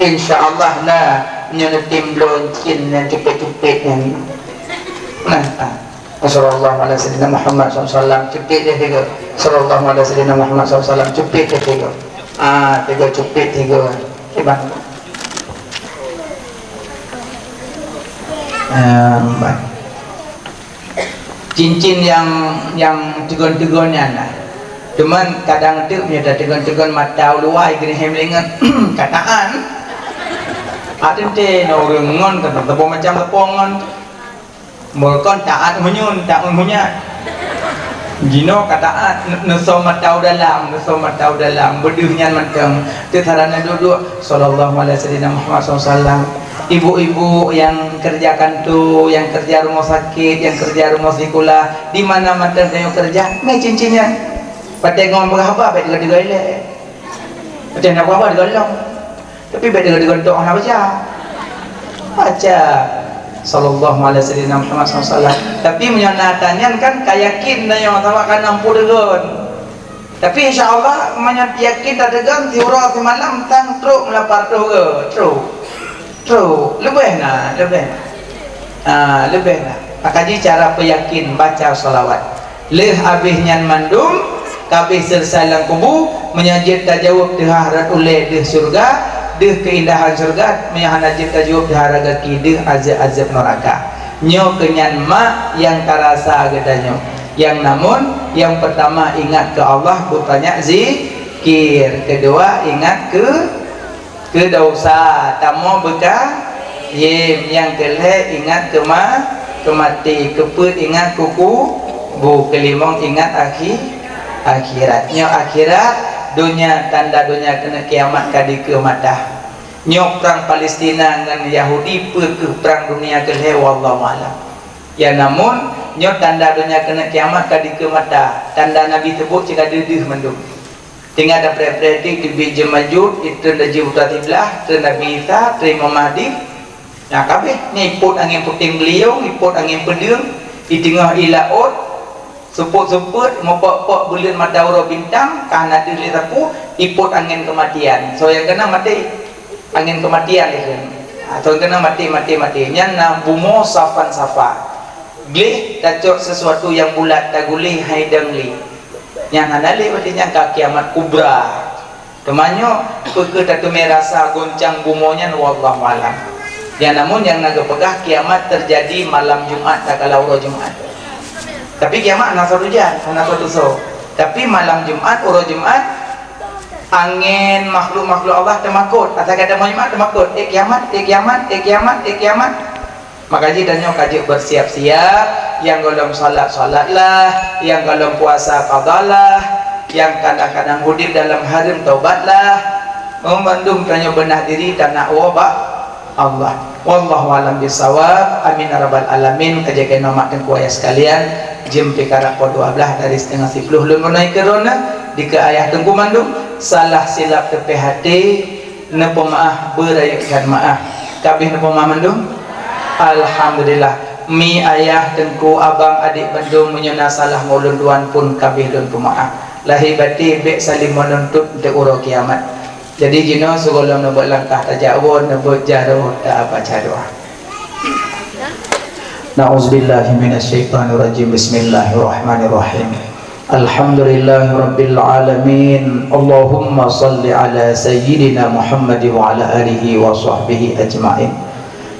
Insya Allah na, nyoe neutem bloe cin nyang cupet-cupet nyan. Nah, ah. Sallallahu alaihi wasallam Muhammad sallallahu alaihi wasallam, cupet dia tiga. Sallallahu alaihi wasallam Muhammad sallallahu alaihi wasallam, cupet dia tiga. Ah, tiga cupet tiga. Kiban. Ah, baik. Cincin yang, yang tegon-tegon nyan lah. Cuman kadang tu punya dah tegon-tegon mata uluai geunahem lingat kataan. Ada teh na ureuëng ngon kata tepung macam tepung ngon. Meureuka taát meunyoe, taát meunyoe. Jinoe ka taát, ne-, neusom mata u dalam, neusom mata u dalam, beudeuh nyan mantong. Teuh sarana duek-duek, "Sallallahu alaihi wasallam Muhammad sallallahu alaihi wasallam." Ibu-ibu nyang keureuja kantô, nyang keureuja rumoh sakét, nyang keureuja rumoh sikula, di mana mantong tanyoe keureuja, mé cincin nyan. Watée ngon beurah haba, bék deungon-deungon ilée. Watée na beurah haba, deungon lom. Tapi bék deungon-deungon doa hana baca. Baca. Sallallahu alaihi wasallam Muhammad sallallahu alaihi wasallam. Tapi meunyoe na ata nyan kan ka yakin na nyoe sama ka nam puluh deungon. Tapi insya Allah, meunyoe yakin tadeungon siuroe simalam tan trok meulapan reutôh, trok. Trok, leubeh na, leubeh na. Ah, leubeh na. Maka jih cara peuyakin baca salawat. Lheueh abéh nyan mandum, ka abéh seuleusoe lam kubu, meunyoe jeuet tajaweueb teuhah rot ulée deuh syeuruga, deuh keuindahan syeuruga, meunyoe hana jeuet tajaweueb teuhah rot gaki, deuh azeueb-azeueb neuraka. Nyoe keunyan mak nyang tarasa geutanyoe. Nyang namun, nyang peurtama ingat keu Allah, bebanyak zikir. Keudua ingat keu keu desya, tamong beukayém, nyang keulhée ingat keu ma-, keu maté, keupeuet ingat keu kubu, keulimong ingat akhi-, akhirat. Nyoe akhirat, donya, tanda donya keuneuk kiamat ka dikeue mata. Nyoe prang Palestina ngon Yahudi peu kheueh prang dunia keulhée, wallahu a'lam. Ya namun, nyoe tanda donya keuneuk kiamat ka dikeue mata. Tanda Nabi seubut cit ka deuh-deuh mandum. Tinggai tapreh-preh ti teubiet Jeumajud, itreun Lajeuh Buta Siblah, treun Nabi Isa, treun Imam Mahdi. Nah, ka abéh. Nyan ipot angén puténg beuliong, ipot angén peudeueng, iteungoh ié laôt, seupôt-seupôt, meupok-pok buleuen mata uroe bintang, ka hana deuh lé sapeue, ipot angén keumatian. Soe nyang keunong maté? Angén keumatian ikheun. Ha, soe nyang keunong maté, maté, maté. Nyan na bumoe safan-safa. Gleh tacok sesuatu nyang bulat, taguléh hai dang lé. Nyan hana lé, berarti nyan ka kiamat kubra. Teuma nyoe, peu kheueh tateumé rasa goncang bumoe nyan, wallahu alam. Nyan namun nyang na geupeugah kiamat teujadi malam Jumat, takala uroe Jumat. Tapi kiamat hana soe teujan, hana soe teusoe. Tapi malam Jumat, uroe Jumat, angén makhluk-makhluk Allah teumakot. Asai ka tamong Jumat teumakot. Eh kiamat, eh kiamat, eh kiamat, eh kiamat. Maka jih tanyoe ka jeuet beusiab-siab, nyang gohlom salat, salatlah, nyang gohlom puasa, qadalah, nyang kadang-kadang udeb dalam hareuem, taubatlah. Nyoe bandum tanyoe beunah diri, tanak woe bak Allah. Wallahu a'lam bissawab. Amin ya rabbal alamin. Ka jeuet keunoe mak teungku ayah sekalian, jeuem pih karab poh dua blaih dari siteungoh siploh lôn meunoe keu droeneuh, dikeue ayah teungku mandum, salah silap teupéh até, neupeumaáh, beurayeuk that meuáh. Ka abéh neupeumaáh mandum? Alhamdulillah. Mi, ayah, teungku, abang, adék bandum, meunyoe na salah ngon ulôn tuan pun ka abéh lôn peumaáh. Lahé baté bék saléng meununtut di uroe kiamat. Jadi jinoe sigohlom neubeuet langkah tajak woe, neubeuet jaroe tabaca doa. Na'udzubillahi minasyaitonirrajim. Bismillahirrahmanirrahim. Alhamdulillahirabbil alamin. Allahumma shalli ala sayyidina Muhammad wa ala alihi wa sahbihi ajmain.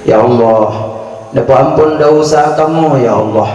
Ya Allah, neupeuampon desya kamoe, ya Allah.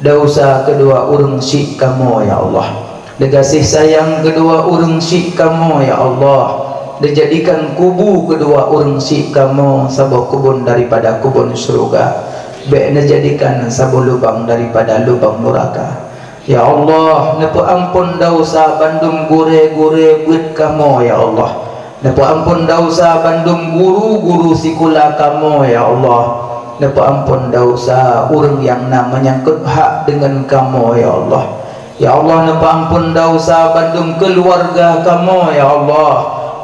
Desya keudua ureuëng syik kamoe, ya Allah. Neugaséh sayang keudua ureuëng syik kamoe, ya Allah. Neujadikan kubu keudua ureuëng syik kamoe saboh keubon daripada keubon syeuruga. Bék neujadikan saboh lubang daripada lubang nuraka. Ya Allah, neupeuampon desya bandum gurée-gurée beuet kamoe, ya Allah. Neupeuampon desya bandum guru-guru sikula kamoe, ya Allah. Neupeuampon desya ureuëng nyang na meunyangkot hak deungon kamoe, ya Allah. Ya Allah, neupeuampon desya bandum keuluwarga kamoe, ya Allah.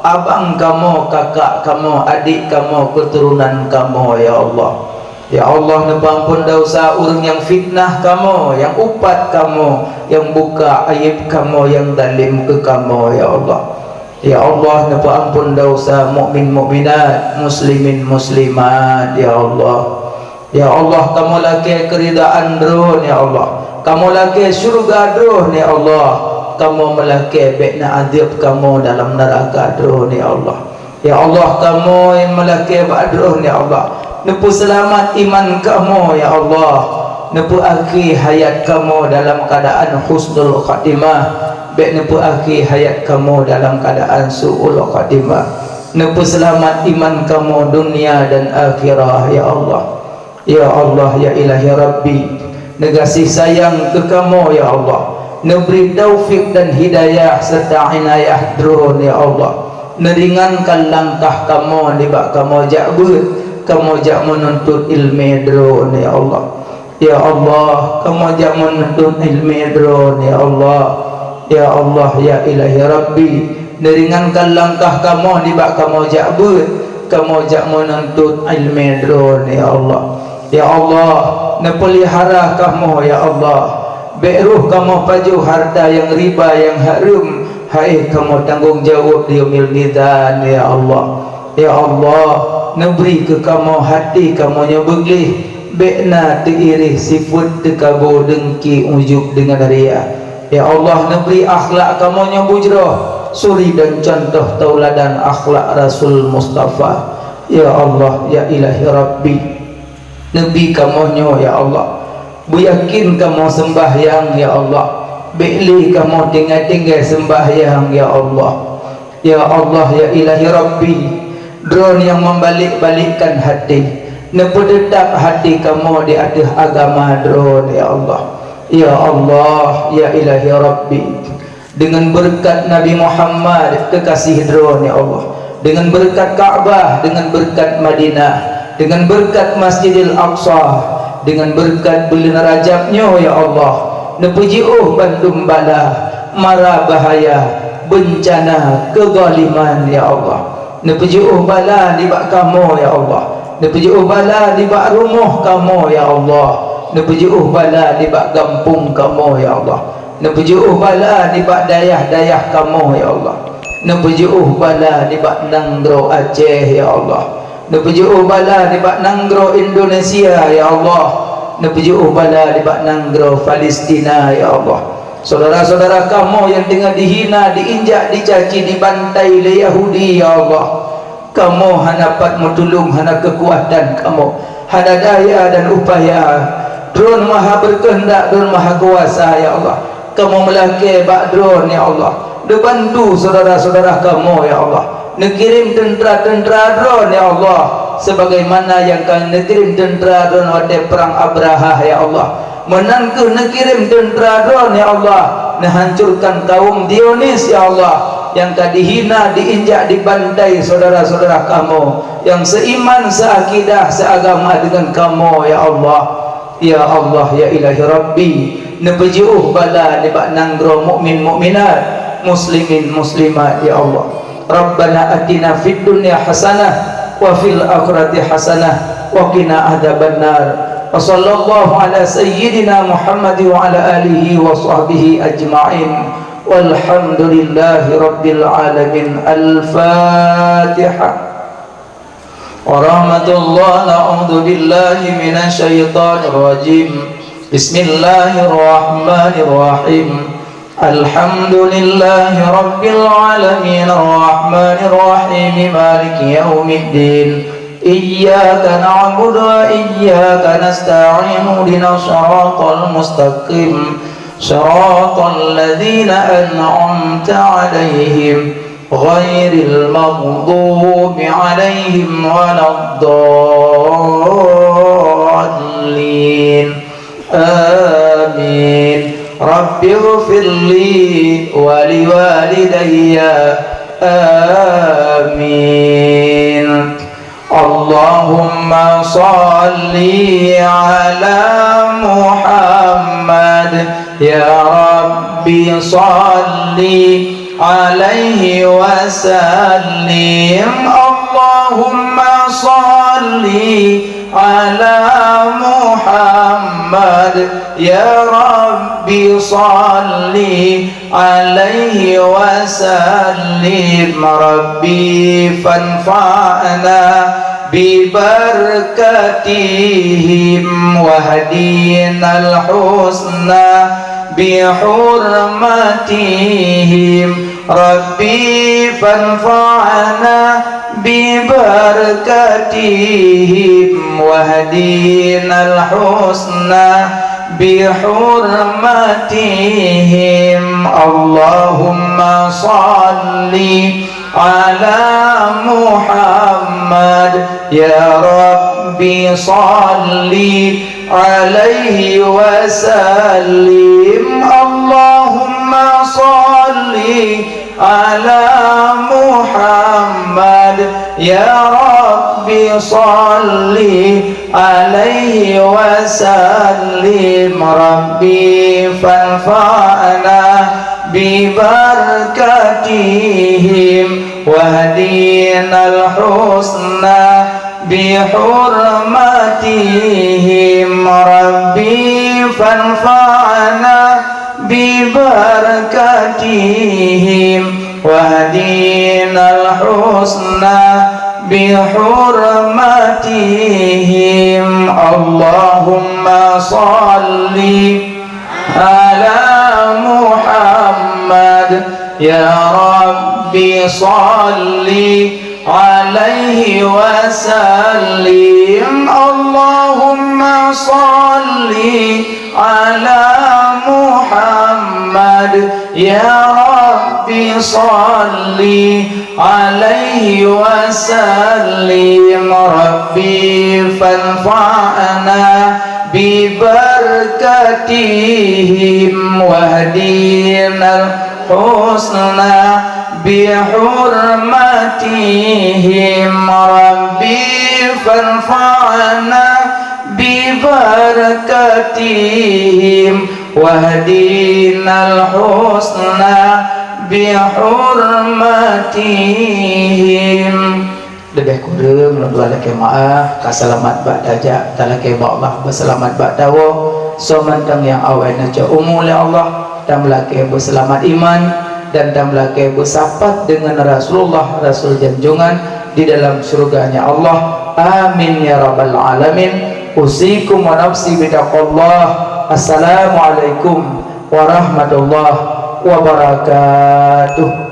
Abang kamoe, kakak kamoe, adék kamoe, keuturonan kamoe, ya Allah. Ya Allah, neupeuampon desya ureuëng nyang fitnah kamoe, nyang upat kamoe, nyang buka aieb kamoe, nyang dalem keu kamoe, ya Allah. Ya Allah, neupeuampon desya mukmin mukminat, muslimin muslimat, ya Allah. Ya Allah, kamoe lakée keuridaan Droen, ya Allah. Kamoe lakée syeuruga Droen, ya Allah. Kamoe meulakée bék na adeb kamoe dalam neuraka Droen, ya Allah. Ya Allah, kamoe meulakée bak Droen, ya Allah. Neupeuseulamat iman kamoe, ya Allah. Neupeuakhé hayat kamoe dalam keuadaan husnul khatimah. Bék neupeuakhé hayat kamoe dalam keuadaan su'ul khatimah. Neupeuseulamat iman kamoe dunia dan akhirah, ya Allah. Ya Allah, ya Ilahi Rabbi, neugaséh sayang keu kamoe, ya Allah. Neubri taufik dan hidayah serta inayah Droen, ya Allah. Neuringankan langkah kamoe nibak kamoe jak beuet, kamoe jak meununtut iéleumé Droen, ya Allah. Ya Allah, kamoe jak meununtut iéleumé Droen, ya Allah. Ya Allah, ya Ilahi Rabbi, neuringankan langkah kamoe nibak kamoe jak beuet, kamoe jak meununtut iéleumé Droen, ya Allah. Ya Allah, neupeulihara kamoe, ya Allah. Bék roh kamoe pajoh hareuta nyang riba nyang hareuem, han ék kamoe tanggong jaweueb di Yaumil Mizan, ya Allah. Ya Allah, neubri keu kamoe até kamoe nyang beugleh, bék na teuireh, sifeuet teukabô, deungki, ujub deungon ria. Ya Allah, neubri akhlak kamoe nyang bujroh, suri dan cuntoh tauladan akhlak Rasul Mustafa. Ya Allah, ya Ilahi Rabbi, neubi kamoe nyoe, ya Allah. Beuyakin kamoe seumbahyang, ya Allah. Bék lé kamoe tinggai-tinggai seumbahyang, ya Allah. Ya Allah, ya Ilahi Rabbi, Droeneuh nyang membalek-balekkan até, neupeuteutab até kamoe di ateueh agama Droeneuh, ya Allah. Ya Allah, ya Ilahi Rabbi, deungon beureukat Nabi Muhammad, keukaséh Droeneuh, ya Allah, deungon beureukat Ka'bah, deungon beureukat Madinah, deungon beureukat Masjidil Aqsa, deungon beureukat buleuen Rajab nyoe, ya Allah, neupeujiôh bandum bala, mara bahaya, beuncana, keuzaliman, ya Allah. Neupeujiôh bala nibak kamoe, ya Allah. Neupeujiôh bala nibak rumoh kamoe, ya Allah. Neupeujiôh bala nibak gampông kamoe, ya Allah. Neupeujiôh bala nibak dayah-dayah kamoe, ya Allah. Neupeujiôh bala nibak nanggroe Aceh, ya Allah. Neupeujiôh bala nibak nanggroe Indonesia, ya Allah. Neupeujiôh bala nibak nanggroe Palestina, ya Allah. Syedara-syedara kamoe nyang teungoh dihina, diinjak, dicaci, dibantai lé Yahudi, ya Allah. Kamoe hana pat meutulông, hana keukuatan kamoe, hana daya dan upaya. Droeneuh maha beukeuheundak, Droeneuh maha kuasa, ya Allah. Kamoe meulakée bak Droeneuh, ya Allah. Neubantu syedara-syedara kamoe, ya Allah. Neukirém teuntra-teuntra Droeneuh, ya Allah, sebagaimana nyang ka neukirém teuntra Droeneuh watée prang Abrahah, ya Allah. Meunan kheueh neukirém teuntra Droeneuh, ya Allah, neuhancurkan kaum Zionis, ya Allah, nyang ka dihina, diinjak, dibantai syedara-syedara kamoe nyang seuiman, seuakidah, seuagama deungon kamoe, ya Allah. Ya Allah, ya Ilahi Rabbi, neupeujiôh bala nibak nanggroe mukmin mukminat, muslimin muslimat, ya Allah. Rabbana atina fid dunya hasanah wa fil akhirati hasanah wa qina adzabannar. Wa sallallahu ala sayyidina Muhammad wa ala alihi wa sahbihi ajma'in. Walhamdulillahi rabbil alamin. Al-Fatihah. Warahmatullah, na'udzubillahi minasy syaithanir rajim. Bismillahirrahmanirrahim. Alhamdulillahi rabbil alamin, arrahmanir rahim, maliki yaumiddin. Iyyaka na'budu wa iyyaka nasta'in. Ihdinas siratal mustaqim. Siratal ladzina an'amta 'alaihim ghairil maghdubi 'alaihim waladdallin. Amin. Rabbighfirli wa liwalidayya. Amin. Allahumma shalli ala Muhammad, ya Rabbi shalli alaihi wa sallim. Allahumma shalli ala Muhammad, ya Rabbi shalli alaihi wa sallim. Rabbi fanfa'na bi barakatihim wahdinal husna bi hurmatihim. Rabbi fanfa'na bi barakatihim wahdinal husna bi hurmatihim. Allahumma shalli ala Muhammad, ya Rabbi shalli alaihi wa sallim. Allahumma shalli ala Muhammad, ya Rabbi shalli alaihi wa sallim. Rabbi fanfa'na bi barakatihim wahdinal husna bi hurmatihim. Rabbi fanfa'na ببركاتهم واهدنا الحسنى بحرمتهم. اللهم صل على محمد، يا رب صل عليه وسلم. اللهم صل على محمد، يا رب صل عليه وسلم. ربي فانفعنا ببركتهم واهدنا الحسنى بحرمتهم. ربي فانفعنا ببركتهم واهدنا الحسنى بحرمتهم. Leubeh kureueng lôn lakée meu'ah, ka seulamat bak tajak, talakée bak Allah, beuseulamat bak tawoe. Soe mantong nyang awai neucok umu lé Allah, tameulakée beuseulamat iman, dan tameulakée beusapat deungon Rasulullah, Rasul janjongan, di dalam syurga-Nya Allah. Amin ya rabbal alamin. Usikum wa nafsi bitaqwallah. Assalamualaikum warahmatullahi wabarakatuh.